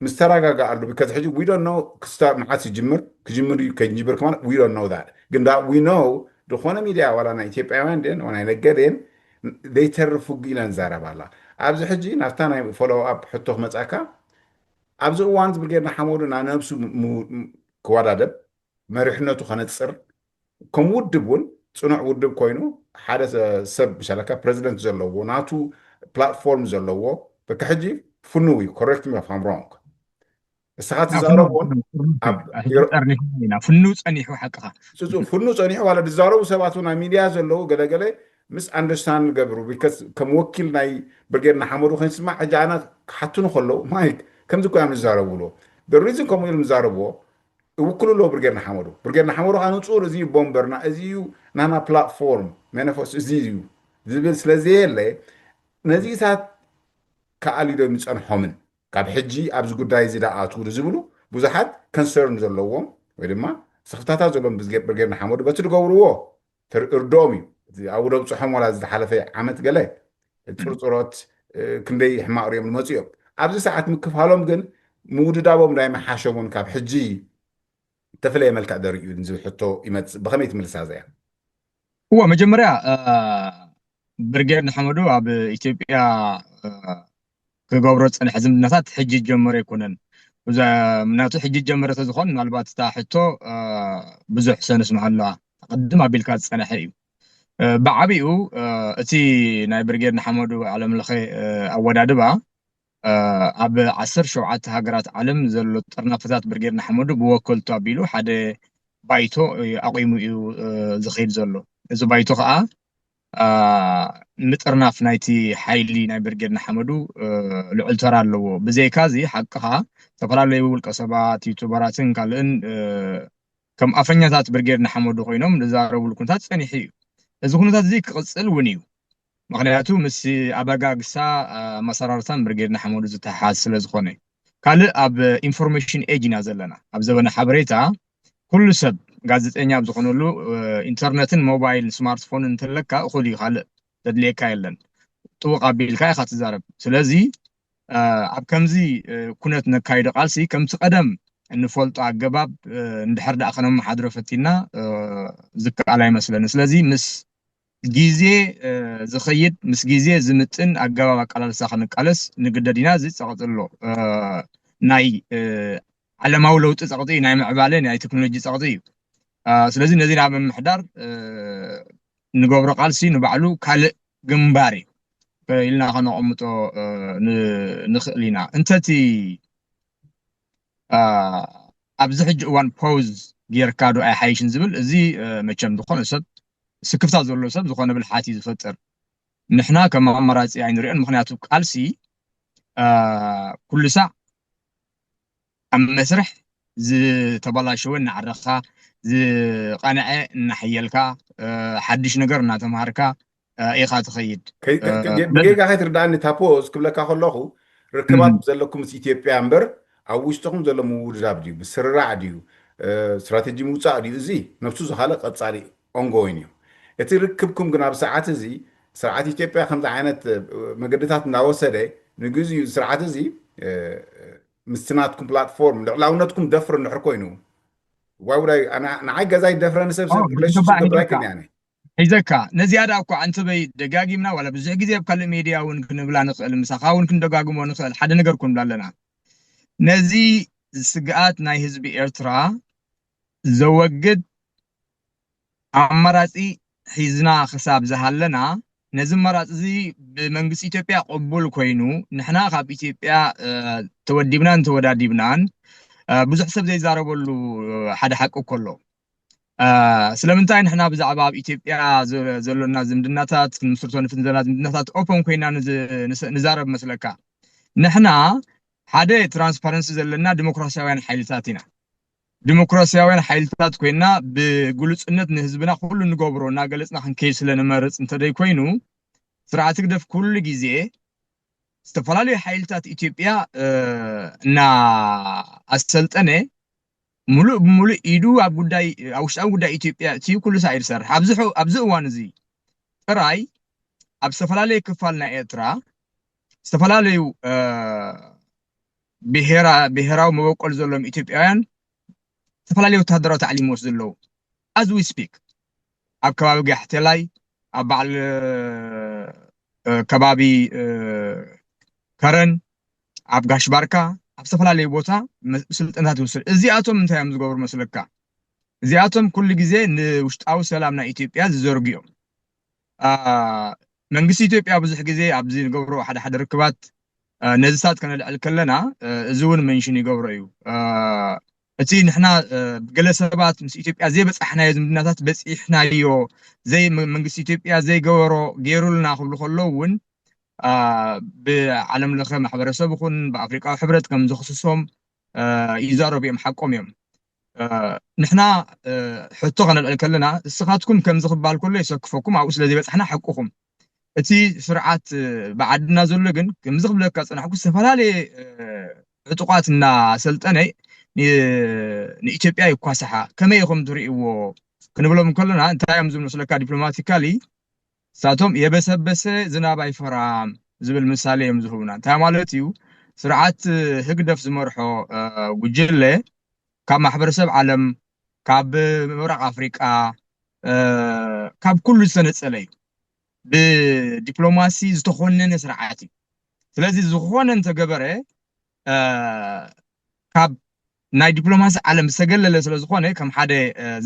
ምስ ተረጋጋኣሉ፣ because ሕጂ we don't know ክስታ መዓስ ይጅምር፣ ክጅምር እዩ ከይጅምር ከማን we don't know that። ግን ዳ we know ዝኾነ ሚድያ ዋላ ናይ ኢትዮጵያውያን ድን ናይ ነገዴን ዘይተርፍ ውግእ ኢለን ዛረባ ኣላ። ኣብዚ ሕጂ ናብታ ናይ ፎሎው ኣፕ ሕቶ ክመጻካ፣ ኣብዚ እዋን እዚ ብርጌድ ንሓመዱ ናብ ነብሱ ክወዳደብ መሪሕነቱ ከነጽር ከም ውድብ እውን ጽኑዕ ውድብ ኮይኑ ሓደ ሰብ ምሻለካ ፕረዚደንት ዘለዎ ናቱ ፕላትፎርም ዘለዎ በቃ ሕጂ ፍኑው እዩ። Correct me if I'm wrong። እስኻ ትዛረቦን ፍኑ ጸኒሑ ሓቅኻ ፍኑ ጸኒሑ ዋላ ዝዛረቡ ሰባት እውን ኣብ ሚድያ ዘለዉ ገለገለ ምስ ኣንደርስታንድ ገብሩ ከም ወኪል ናይ ብርጌድ ንሓመዱ ከይስማዕ ሕጂ ኣነ ክሓትኑ ከለዉ ማይክ ከምዚ እኮ እዮም ዝዛረቡ ብሎ ሪዝን ከምኡ ኢሉ ዝዛረብዎ ይውክሉ ኣለዉ ብርጌድ ንሓመዱ። ብርጌድ ንሓመዱ ከዓ ንፁር እዚ እዩ ቦምበርና፣ እዚ እዩ ናና ፕላትፎርም መንፈስ እዚ እዩ ዝብል ስለዘየለ ነዚታት ከኣሊዶ የሚፀንሖምን ካብ ሕጂ ኣብዚ ጉዳይ እዚ ዳኣቱ ዝብሉ ብዙሓት ከንሰርን ዘለዎም ወይ ድማ ስኽፍታታት ዘለዎም ብርጌድ ንሓመዱ በቲ ዝገብርዎ እርድኦም እዩ። ኣብኡ ደብፅሖም ዋላ ዝተሓለፈ ዓመት ገለ ፅርፅሮት ክንደይ ሕማቕ ሪኦም ዝመፁ እዮም። ኣብዚ ሰዓት ምክፋሎም ግን ምውድዳቦም ናይ መሓሸሙን ካብ ሕጂ እተፈለየ መልክዕ ደርእዩ ዝብል ሕቶ ይመፅእ። ብኸመይ ትምልሳ እዚኣ? እዎ መጀመርያ ብርጌድ ንሓመዱ ኣብ ኢትዮጵያ ክገብሮ ዝፀንሐ ዝምድናታት ሕጂ ዝጀመረ ኣይኮነን። ምክንያቱ ሕጂ ዝጀመረ ተዝኾን ምናልባት እታ ሕቶ ብዙሕ ሰንስ ምሃላ ቅድም ኣቢልካ ዝፀንሐ እዩ። ብዓቢኡ እቲ ናይ ብርጌድ ንሓመዱ ዓለም ለኸ ኣወዳድባ ኣብ ዓሰርተ ሸውዓተ ሃገራት ዓለም ዘሎ ጥርናፈታት ብርጌድ ንሓመዱ ብወከልቱ ኣቢሉ ሓደ ባይቶ ኣቑሙ እዩ ዝኸይድ ዘሎ። እዚ ባይቶ ከዓ ምጥርናፍ ናይቲ ሓይሊ ናይ ብርጌድ ንሓመዱ ልዑል ተራ ኣለዎ። ብዘይካ እዚ ሓቅኻ ዝተፈላለዩ ውልቀ ሰባት፣ ዩቱበራትን ካልእን ከም ኣፈኛታት ብርጌድ ንሓመዱ ኮይኖም ዝዛረብሉ ኩነታት ጸኒሑ እዩ። እዚ ኩነታት እዚ ክቕጽል እውን እዩ። ምክንያቱ ምስ ኣበጋግሳ ኣመሰራርታን ብርጌድ ንሓመዱ ዝተሓሓዝ ስለ ዝኾነ። ካልእ ኣብ ኢንፎርሜሽን ኤጅ ኢና ዘለና። ኣብ ዘበነ ሓበሬታ ኩሉ ሰብ ጋዜጠኛ ኣብ ዝኾነሉ ኢንተርነትን ሞባይል ስማርትፎን እንተለካ እኹል እዩ፣ ካልእ ዘድልየካ የለን። ጥውቕ ኣቢልካ ኢኻ ትዛረብ። ስለዚ ኣብ ከምዚ ኩነት ነካይዶ ቃልሲ ከምቲ ቀደም እንፈልጦ ኣገባብ እንድሕር ደኣ ከነመሓድሮ ፈቲና ዝከኣል ኣይመስለኒ። ስለዚ ምስ ግዜ ዝኸይድ ምስ ግዜ ዝምጥን ኣገባብ ኣቃላልሳ ክንቃለስ ንግደድ ኢና። እዚ ጸቕጢ ኣሎ። ናይ ዓለማዊ ለውጢ ጸቕጢ እዩ፣ ናይ ምዕባለ ናይ ቴክኖሎጂ ጸቕጢ እዩ። ስለዚ ነዚ ናብ ምምሕዳር ንገብሮ ቃልሲ ንባዕሉ ካልእ ግንባር እዩ ኢልና ከነቐምጦ ንኽእል ኢና። እንተቲ ኣብዚ ሕጂ እዋን ፖውዝ ጌርካ ዶ ኣይሓይሽን ዝብል እዚ መቸም ዝኾነ ሰብ ስክፍታ ዘሎ ሰብ ዝኾነ ብልሓት እዩ ዝፈጥር። ንሕና ከም ኣማራፂ ኣይንሪኦን። ምክንያቱ ቃልሲ ኩሉ ሳዕ ኣብ መስርሕ ዝተበላሸወ እናዓረኻ ዝቐንዐ እናሓየልካ ሓድሽ ነገር እናተምሃርካ ኢኻ ትኸይድ። ብጌጋ ከይትርዳእኒ ታፖ ክብለካ ከለኹ ርክባት ዘለኩም ምስ ኢትዮጵያ እምበር ኣብ ውሽጥኹም ዘሎ ምውድዳብ ድዩ ምስርራዕ ድዩ ስትራቴጂ ምውፃእ ድዩ እዚ ነብሱ ዝካለ ቀፃሊ ongoing እዩ። እቲ ርክብኩም ግን ኣብ ሰዓት እዚ ስርዓት ኢትዮጵያ ከምዚ ዓይነት መገድታት እናወሰደ ንግዜኡ ስርዓት እዚ ምስቲ ናትኩም ፕላትፎርም ልዕላውነትኩም ደፍር እንድሕር ኮይኑ ዋውዳይ ንዓይ ገዛይ ደፍረኒ ሰብ ሰብ ሪሌሽንሽፕ ገብራይክን ያነ ሒዘካ ነዚኣ ደኣ እኳ ኣንተበይ ደጋጊምና ዋላ ብዙሕ ግዜ ኣብ ካልእ ሜድያ እውን ክንብላ ንኽእል ምሳኻ እውን ክንደጋግሞ ንኽእል ሓደ ነገር ክንብላ ኣለና። ነዚ ስግኣት ናይ ህዝቢ ኤርትራ ዘወግድ ኣማራፂ ሒዝና ክሳብ ዝሃለና ነዚ ኣማራፂ እዚ ብመንግስቲ ኢትዮጵያ ቅቡል ኮይኑ ንሕና ካብ ኢትዮጵያ ተወዲብናን ተወዳዲብናን ብዙሕ ሰብ ዘይዛረበሉ ሓደ ሓቂ እኮ ኣሎ። ስለምንታይ ንሕና ብዛዕባ ኣብ ኢትዮጵያ ዘሎና ዝምድናታት ክንምስርቶ ንፍትን ዘለና ዝምድናታት ኦፐን ኮይና ንዛረብ መስለካ? ንሕና ሓደ ትራንስፓረንሲ ዘለና ዲሞክራሲያውያን ሓይልታት ኢና። ዲሞክራሲያውያን ሓይልታት ኮይና ብግሉጽነት ንህዝብና ኩሉ ንገብሮ እናገለጽና ክንከይድ ስለ ንመርጽ እንተደይ ኮይኑ፣ ስርዓት ህግደፍ ኩሉ ግዜ ዝተፈላለዩ ሓይልታት ኢትዮጵያ እና ኣሰልጠነ፣ ሙሉእ ብሙሉእ ኢዱ ኣብ ጉዳይ ኣብ ውሽጣዊ ጉዳይ ኢትዮጵያ እቲ ኩሉ ሳዕ ይሰርሕ። ኣብዚ እዋን እዚ ጥራይ ኣብ ዝተፈላለዩ ክፋል ናይ ኤርትራ ዝተፈላለዩ ብሄራዊ መበቆል ዘለዎም ኢትዮጵያውያን ዝተፈላለዩ ወታደራዊ ታዕሊም ይወስዱ ኣለዉ። As we speak ኣብ ከባቢ ጋሕቴላይ፣ ኣብ በዓል ከባቢ ከረን፣ ኣብ ጋሽ ባርካ፣ ኣብ ዝተፈላለዩ ቦታ ስልጠናት ይወስዱ። እዚኣቶም እንታይ እዮም ዝገብሩ መስለካ? እዚኣቶም ኩሉ ግዜ ንውሽጣዊ ሰላም ናይ ኢትዮጵያ ዝዘርጉ እዮም። መንግስቲ ኢትዮጵያ ብዙሕ ግዜ ኣብዚ ንገብሮ ሓደ ሓደ ርክባት ነዚታት ከነልዕል ከለና፣ እዚ እውን መንሽን ይገብሮ እዩ። እቲ ንሕና ገለ ሰባት ምስ ኢትዮጵያ ዘይበፃሕናዮ ዝምድናታት በፂሕናዮ፣ ዘይ መንግስቲ ኢትዮጵያ ዘይገበሮ ገይሩልና ክብሉ ከለዉ እውን፣ ብዓለም ለኸ ማሕበረሰብ ይኹን ብኣፍሪቃዊ ሕብረት ከም ዝኽስሶም ይዛረቡ እዮም። ሓቆም እዮም። ንሕና ሕቶ ከነልዕል ከለና፣ እስኻትኩም ከምዚ ክበሃል ከሎ የሰክፈኩም፣ ኣብኡ ስለ ዘይበፃሕና ሓቅኹም። እቲ ስርዓት ብዓድና ዘሎ ግን ከምዚ ክብለካ ዝፀናሕኩ ዝተፈላለየ ዕጡቓት እናሰልጠነ ንኢትዮጵያ ይኳስሓ፣ ከመይ ኢኹም ትርእይዎ ክንብሎም ከለና እንታይ እዮም ዝብሉ መስለካ? ዲፕሎማቲካሊ ንሳቶም የበሰበሰ ዝናብ ኣይፈራም ዝብል ምሳሌ እዮም ዝህቡና። እንታይ ማለት እዩ? ስርዓት ህግደፍ ዝመርሖ ጉጅለ ካብ ማሕበረሰብ ዓለም፣ ካብ ምብራቕ ኣፍሪቃ፣ ካብ ኩሉ ዝተነጸለ እዩ። ብዲፕሎማሲ ዝተኾነነ ስርዓት እዩ። ስለዚ ዝኾነ እንተገበረ ካብ ናይ ዲፕሎማሲ ዓለም ዝተገለለ ስለ ዝኾነ፣ ከም ሓደ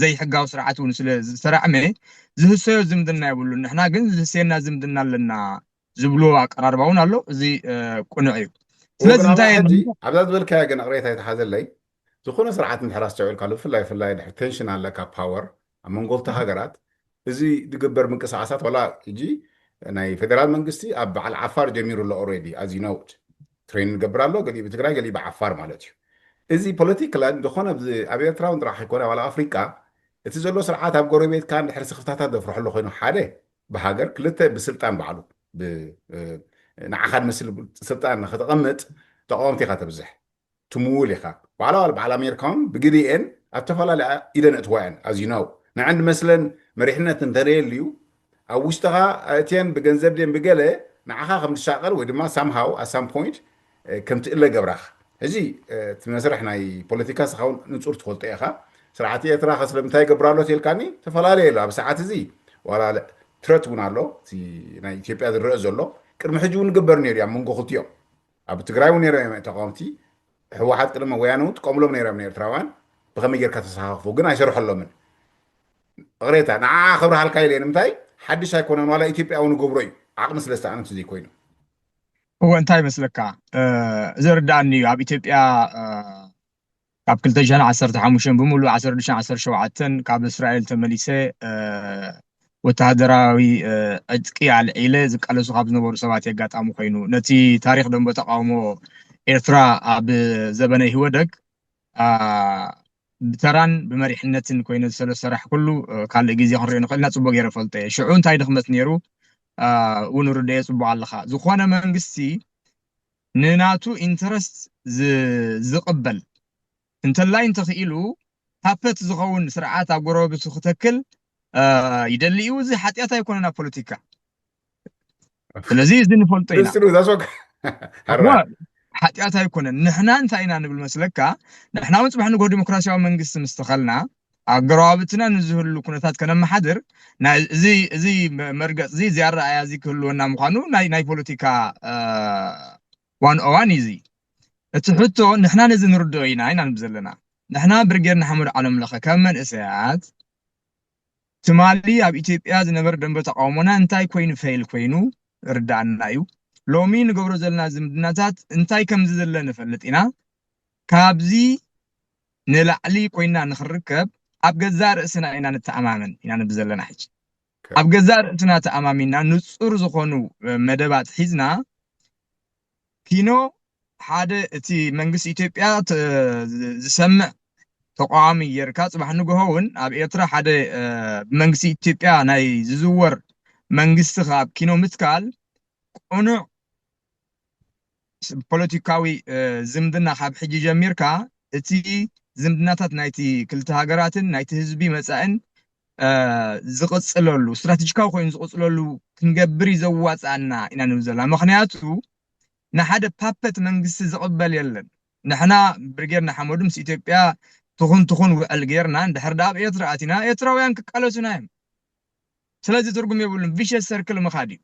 ዘይሕጋዊ ስርዓት እውን ስለ ዝተራዕመ ዝህሰዮ ዝምድና የብሉን። ንሕና ግን ዝህሰየና ዝምድና ኣለና ዝብሉ ኣቀራርባ እውን ኣሎ። እዚ ቅኑዕ እዩ። ስለዚ እንታይ ሕጂ ኣብዛ ዝበልካያ ግን ቅሬታ የተሓዘለይ ዝኾነ ስርዓት እንድሕር ኣስተውዒልካሉ፣ ብፍላይ ብፍላይ ድሕሪ ቴንሽን ኣለካ ፓወር ኣብ መንጎ ክልተ ሃገራት፣ እዚ ዝግበር ምንቅስቃሳት ዋላ ሕጂ ናይ ፌደራል መንግስቲ ኣብ በዓል ዓፋር ጀሚሩ ኣሎ። ኦልሬዲ ኣዚ ኖውድ ትሬን ንገብር ኣሎ፣ ገሊኡ ብትግራይ ገሊኡ ብዓፋር ማለት እዩ። እዚ ፖለቲካል ዝኾነ ኣብ ኤርትራ እውን ጥራሕ ኣይኮነ ዋላ ኣፍሪቃ እቲ ዘሎ ስርዓት ኣብ ጎረቤትካ እንድሕር ስክፍታታት ዘፍርሐሉ ኮይኑ ሓደ ብሃገር ክልተ ብስልጣን ባዕሉ ንዓኻ ንመስል ስልጣን ንክተቐምጥ ተቃወምቲ ኢኻ ተብዝሕ ትምውል ኢኻ። ዋላ ዋላ በዓል ኣሜሪካ እውን ብግዲኤን ኣብ ተፈላለያ ኢደን እትዋየን ኣዚ ነው ንዕን መስለን መሪሕነት እንተደየልዩ ኣብ ውሽጥኻ ኣእትየን ብገንዘብ ድን ብገለ ንዓኻ ከም ትሻቀል ወይ ድማ ሳምሃው ኣሳም ፖይንት ከም ትእለ ገብራኻ። ሕዚ እቲ መስርሕ ናይ ፖለቲካ ስኻ እውን ንጹር ትፈልጦ ኢኻ። ስርዓት ኤርትራ ከ ስለምንታይ ይገብር ኣሎ ተልካኒ ተፈላለየ ኣሎ። ኣብ ሰዓት እዚ ዋላ ትረት እውን ኣሎ። እቲ ናይ ኢትዮጵያ ዝረአ ዘሎ ቅድሚ ሕጂ እውን ይግበር ነይሩ ኣብ መንጎ ክልቲኦም። ኣብ ትግራይ እውን ነይሮም እዮም ተቃወምቲ። ህወሓት ቅድሚ ወያነ እውን ጥቀምሎም ነይሮም ንኤርትራውያን ብኸመይ ጌርካ ተሰኻኽፉ ግን ኣይሰርሐሎምን። እቕሬታ ንዓ ክብርሃልካ ኢለ ንምንታይ ሓድሽ ኣይኮነን ዋላ ኢትዮጵያ እውን ገብሮ እዩ ዓቕሚ ስለ ዝተኣነቱ ዘይኮይኑ። እወ እንታይ ይመስለካ? እዚ ርዳኣኒ እዩ ኣብ ኢትዮጵያ ካብ ክልተ ሽሕን ዓሰርተ ሓሙሽተን ብምሉእ ዓሰርተ ሽሕን ዓሰርተ ሸውዓተን ካብ እስራኤል ተመሊሰ ወተሃደራዊ ዕጥቂ ኣልዒለ ዝቃለሱ ካብ ዝነበሩ ሰባት የጋጣሙ ኮይኑ ነቲ ታሪክ ደንበ ተቃውሞ ኤርትራ ኣብ ዘበነ ኢህወደግ ብተራን ብመሪሕነትን ኮይነ ዝሰለ ሰራሕ ኩሉ ካልእ ግዜ ክንሪኦ ንኽእል ኢና። ጽቡቅ ገይረ ፈልጦ እየ። ሽዑ እንታይ ድኽመት ነይሩ እውን ርደዮ ጽቡቅ ኣለኻ። ዝኾነ መንግስቲ ንናቱ ኢንተረስት ዝቕበል እንተላይ እንተኽኢሉ ፓፐት ዝኸውን ስርዓት ኣብ ጎረባብቱ ክተክል ይደሊ እዩ። እዚ ሓጢኣት ኣይኮነን ኣብ ፖለቲካ። ስለዚ እዚ ንፈልጦ ኢና። ሓጢኣት ኣይኮነን። ንሕና እንታይ ኢና ንብል መስለካ? ንሕና እውን ጽባሕ ንጎ ዲሞክራሲያዊ መንግስቲ ምስ ተኸልና ኣብ ጎረባብትና ንዝህሉ ኩነታት ከነመሓድር እዚ መርገጽ እዚ እዚ ኣረኣያ እዚ ክህልወና ምዃኑ ናይ ፖለቲካ ዋን ኦዋን እዩ። እዚ እቲ ሕቶ ንሕና ነዚ ንርድኦ ኢና ኢና ንብል ዘለና። ንሕና ብርጌድ ንሓመዱ ዓለምለኸ ከም መንእሰያት ትማሊ ኣብ ኢትዮጵያ ዝነበረ ደንበ ተቃውሞና እንታይ ኮይኑ ፌል ኮይኑ ርዳኣና እዩ። ሎሚ ንገብሮ ዘለና ዝምድናታት እንታይ ከምዚ ዘለ ንፈልጥ ኢና። ካብዚ ንላዕሊ ኮይና ንክርከብ ኣብ ገዛእ ርእስና ኢና ንተኣማመን ኢና ንብል ዘለና። ሕጂ ኣብ ገዛእ ርእስና ተኣማሚና ንጹር ዝኾኑ መደባት ሒዝና ኪኖ ሓደ እቲ መንግስቲ ኢትዮጵያ ዝሰምዕ ተቃዋሚ ጌርካ፣ ጽባሕ ንግሆ እውን ኣብ ኤርትራ ሓደ ብመንግስቲ ኢትዮጵያ ናይ ዝዝወር መንግስቲ ካብ ኪኖ ምትካል ቅኑዕ ፖለቲካዊ ዝምድና ካብ ሕጂ ጀሚርካ፣ እቲ ዝምድናታት ናይቲ ክልተ ሃገራትን ናይቲ ህዝቢ መጻእን ዝቕጽለሉ፣ ስትራቴጂካዊ ኮይኑ ዝቕጽለሉ ክንገብር እዩ ዘዋጽኣና ኢና ንብል ዘለና። ምኽንያቱ ንሓደ ፓፐት መንግስቲ ዝቕበል የለን። ንሕና ብርጌድ ንሓመዱ ምስ ኢትዮጵያ ትኹን ትኹን ውዕል ጌርና፣ እንድሕር ደኣ ኣብ ኤርትራ ኣቲና፣ ኤርትራውያን ክቃለሱና እዮም። ስለዚ ትርጉም የብሉን፣ ቪሸስ ሰርክል ምኻድ እዩ።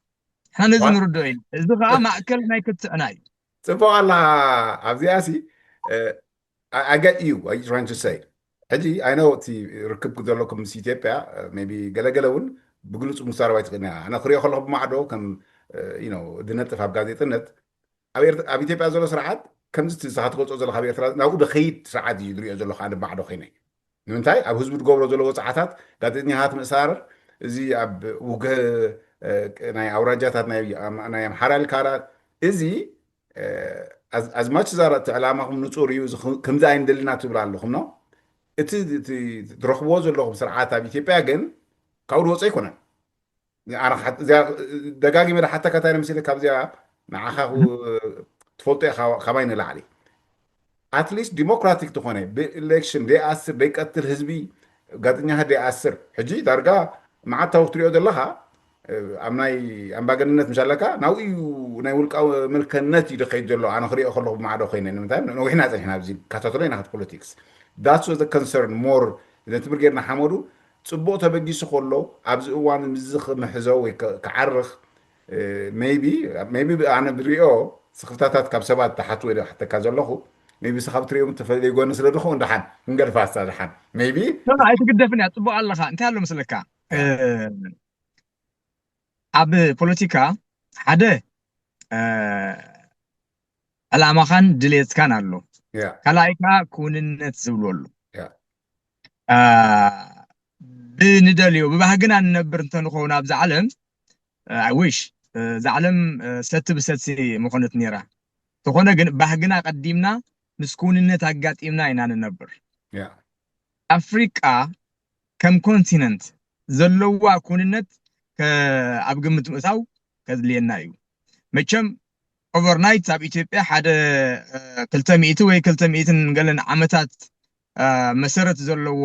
ንሕና ነዚ ንርድኦ እዩ። እዚ ከዓ ማእከል ናይ ክትዕና እዩ። ጽቡቕ ኣላ። ኣብዚኣ ሲ ኣገ እዩ trying to say ሕጂ ኣይ ነው እቲ ርክብ ዘለኩም ምስ ኢትዮጵያ ቢ ገለገለ እውን ብግልፁ ምሳረብ ኣይትኽእልና። ኣነ ክሪኦ ከለኹ ብማዕዶ ከም ድነጥፍ ኣብ ጋዜጥነት ኣብ ኢትዮጵያ ዘሎ ስርዓት ከምዚ ንስኻ ትገልፆ ዘለካ ኣብ ኤርትራ ናብኡ ደኸይድ ስርዓት እዩ ዝሪኦ ዘለኹ ኣነ ብማዕዶ ኮይነ። ንምንታይ ኣብ ህዝቢ ዝገብሮ ዘሎ ወፅዓታት ጋዜጠኛታት ምእሳር፣ እዚ ኣብ ውግህ ናይ ኣውራጃታት ናይ ኣምሓራ ልካራ እዚ ኣዝማች ዛራ እቲ ዕላማኹም ንፁር እዩ። ከምዚ ኣይንደልና ትብል ኣለኹም ነው። እቲ ትረኽብዎ ዘለኹም ስርዓት ኣብ ኢትዮጵያ ግን ካብኡ ዝወፀ ኣይኮነን። ደጋጊመ ሓተካ እንታይ መሲለ ካብዚኣ ንዓኻ ትፈልጦ ኢኻ ካባይ ንላዕሊ ኣትሊስት ዲሞክራቲክ ዝኾነ ብኤሌክሽን ደይኣስር ደይቀትል ህዝቢ ጋዜጠኛታት ደይኣስር ሕጂ ዳርጋ መዓት ታወክ ትሪኦ ዘለኻ ኣብ ናይ ኣምባገነነት ምሽ ኣለካ ናብኡ እዩ ናይ ውልቃዊ ምልከነት እዩ ዝኸይድ ዘሎ። ኣነ ክሪኦ ከለኹ ብማዕዶ ኮይነ ንምንታይ ነዊሕና ፀኒሕና ኣብዚ ካታተሎ ኢና ፖለቲክስ that's the concern more ነቲ ብርጌድ ንሓመዱ ፅቡቕ ተበጊሱ ከሎ ኣብዚ እዋን ምዚ ክምሕዞ ወይ ክዓርኽ ቢ ኣነ ብሪኦ ስኽፍታታት ካብ ሰባት ተሓት ወይ ሓተካ ዘለኹ ቢ ስኻብ ትሪኦም ተፈለየ ጎኒ ስለ ዝኾን ደሓን ክንገድፋ ስታ ደሓን ቢ ኣይትግደፍን እያ። ፅቡቕ ኣለኻ። እንታይ ኣሎ መስለካ ኣብ ፖለቲካ ሓደ ዕላማኻን ድሌትካን ኣሎ። ካልኣይ ከዓ ክውንነት ዝብሉ ኣሎ። ብንደልዮ ብባህግና ንነብር እንተንኸውን ኣብዚ ዓለም ኣይ ዊሽ እዛ ዓለም ሰቲ ብሰቲ ምኾነት ነይራ። ተኾነ ግን ባህግና ቀዲምና ምስ ክውንነት ኣጋጢምና ኢና ንነብር። ኣፍሪቃ ከም ኮንቲነንት ዘለዋ ኩንነት ኣብ ግምት ምእታው ከድልየና እዩ። መቸም ኦቨርናይት ኣብ ኢትዮጵያ ሓደ ክልተ ሚእቲ ወይ ክልተ ሚእትን ገለን ዓመታት መሰረት ዘለዎ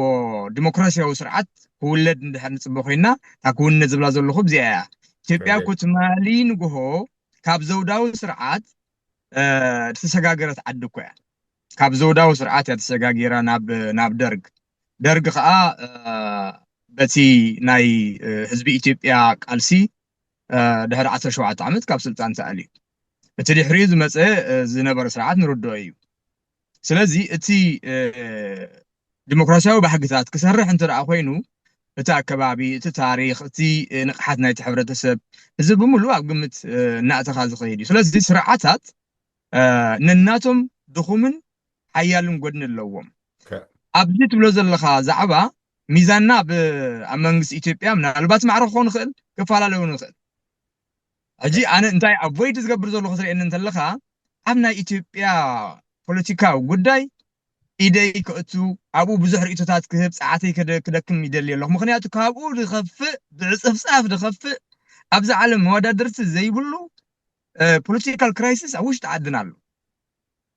ዲሞክራሲያዊ ስርዓት ክውለድ እንድሕር ንፅበ ኮይና እታ ክውነት ዝብላ ዘለኹ እዚኣ እያ። ኢትዮጵያ እኮ ትማሊ ንግሆ ካብ ዘውዳዊ ስርዓት ዝተሰጋገረት ዓዲ እኮ እያ። ካብ ዘውዳዊ ስርዓት እያ ተሰጋጊራ ናብ ደርግ። ደርግ ከዓ በቲ ናይ ህዝቢ ኢትዮጵያ ቃልሲ ድሕሪ ዓሰርተ ሸውዓተ ዓመት ካብ ስልጣን ተኣልዩ። እቲ ድሕሪኡ ዝመፀ ዝነበረ ስርዓት ንርድኦ እዩ። ስለዚ እቲ ዲሞክራሲያዊ ባህግታት ክሰርሕ እንተ ደኣ ኮይኑ እቲ ኣከባቢ፣ እቲ ታሪኽ፣ እቲ ንቕሓት ናይቲ ሕብረተሰብ እዚ ብምሉእ ኣብ ግምት እናእተኻ ዝኸይድ እዩ። ስለዚ ስርዓታት ነናቶም ድኹምን ሓያልን ጎድኒ ኣለዎም። ኣብዚ ትብሎ ዘለኻ ዛዕባ ሚዛንና ኣብ መንግስቲ ኢትዮጵያ ምናልባት ማዕረ ክኸውን ይኽእል፣ ክፈላለ እውን ይኽእል። ሕጂ ኣነ እንታይ ኣቮይድ ዝገብር ዘለኹ ትርእየኒ እንተለኻ ኣብ ናይ ኢትዮጵያ ፖለቲካዊ ጉዳይ ኢደይ ከእቱ ኣብኡ ብዙሕ ርእቶታት ክህብ ፃዕተይ ክደክም ይደሊ ኣለኹ። ምክንያቱ ካብኡ ዝኸፍእ ብዕፅፍፃፍ ዝኸፍእ ኣብዚ ዓለም መወዳድርቲ ዘይብሉ ፖለቲካል ክራይሲስ ኣብ ውሽጢ ዓድና ኣሎ።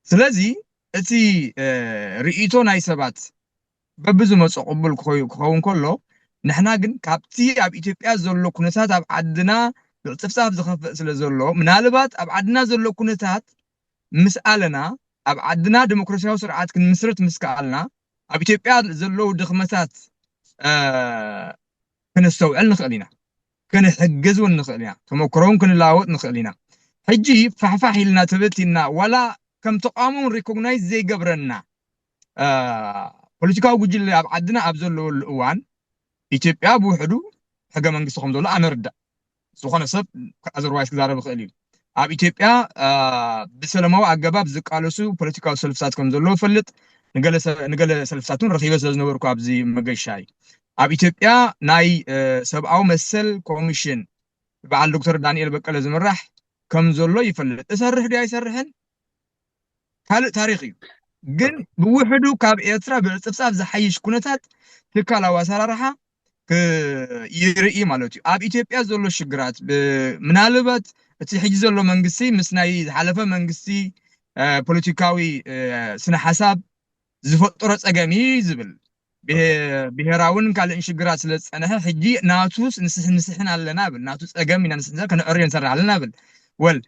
ስለዚ እቲ ርእይቶ ናይ ሰባት በብዝመፆ ቅቡል ክኸውን ከሎ ንሕና ግን ካብቲ ኣብ ኢትዮጵያ ዘሎ ኩነታት ኣብ ዓድና ብዕፅፍፃፍ ዝኸፍእ ስለ ዘሎ ምናልባት ኣብ ዓድና ዘሎ ኩነታት ምስ ኣለና ኣብ ዓድና ዲሞክራሲያዊ ስርዓት ክንምስርት ምስ ከኣልና ኣብ ኢትዮጵያ ዘለዉ ድኽመታት ክነስተውዕል ንኽእል ኢና፣ ክንሕግዝ እውን ንኽእል ኢና፣ ተመክሮ እውን ክንለዋወጥ ንኽእል ኢና። ሕጂ ፋሕፋሕ ኢልና ተበቲንና ዋላ ከም ተቃውሞ እውን ሪኮግናይዝ ዘይገብረና ፖለቲካዊ ጉጅለ ኣብ ዓድና ኣብ ዘለወሉ እዋን ኢትዮጵያ ብውሕዱ ሕገ መንግስቲ ከም ዘሎ ኣነ ርዳእ። ዝኾነ ሰብ ኣዘርዋይስ ክዛረብ ይኽእል እዩ። ኣብ ኢትዮጵያ ብሰላማዊ ኣገባብ ዝቃለሱ ፖለቲካዊ ሰልፍታት ከም ዘለዎ እፈልጥ። ንገለ ሰልፍታት እውን ረኺበ ስለ ዝነበርኩ ኣብዚ መገሻ እዩ። ኣብ ኢትዮጵያ ናይ ሰብኣዊ መሰል ኮሚሽን በዓል ዶክተር ዳንኤል በቀለ ዝምራሕ ከም ዘሎ ይፈልጥ። እሰርሕ ድዩ ኣይሰርሕን ካልእ ታሪኽ እዩ። ግን ብውሕዱ ካብ ኤርትራ ብዕጽፍጻፍ ዝሓይሽ ኩነታት ትካላዊ ኣሰራርሓ ክ- ይርኢ ማለት እዩ። ኣብ ኢትዮጵያ ዘሎ ሽግራት ብ- ምናልባት እቲ ሕጂ ዘሎ መንግስቲ ምስ ናይ ዝሓለፈ መንግስቲ እ፣ ፖለቲካዊ እ፣ ስነ ሓሳብ ዝፈጠሮ ጸገም እዩ ዝብል ብሄ- ብሄራውን ካልእን ሽግራት ስለ ዝጸንሐ ሕጂ ናቱ ንስሕ ንስሕን ኣለና ብል ናቱ ጸገም ኢና ንስሕ ከነዕርዮ ንሰርሕ ኣለና ብል ወል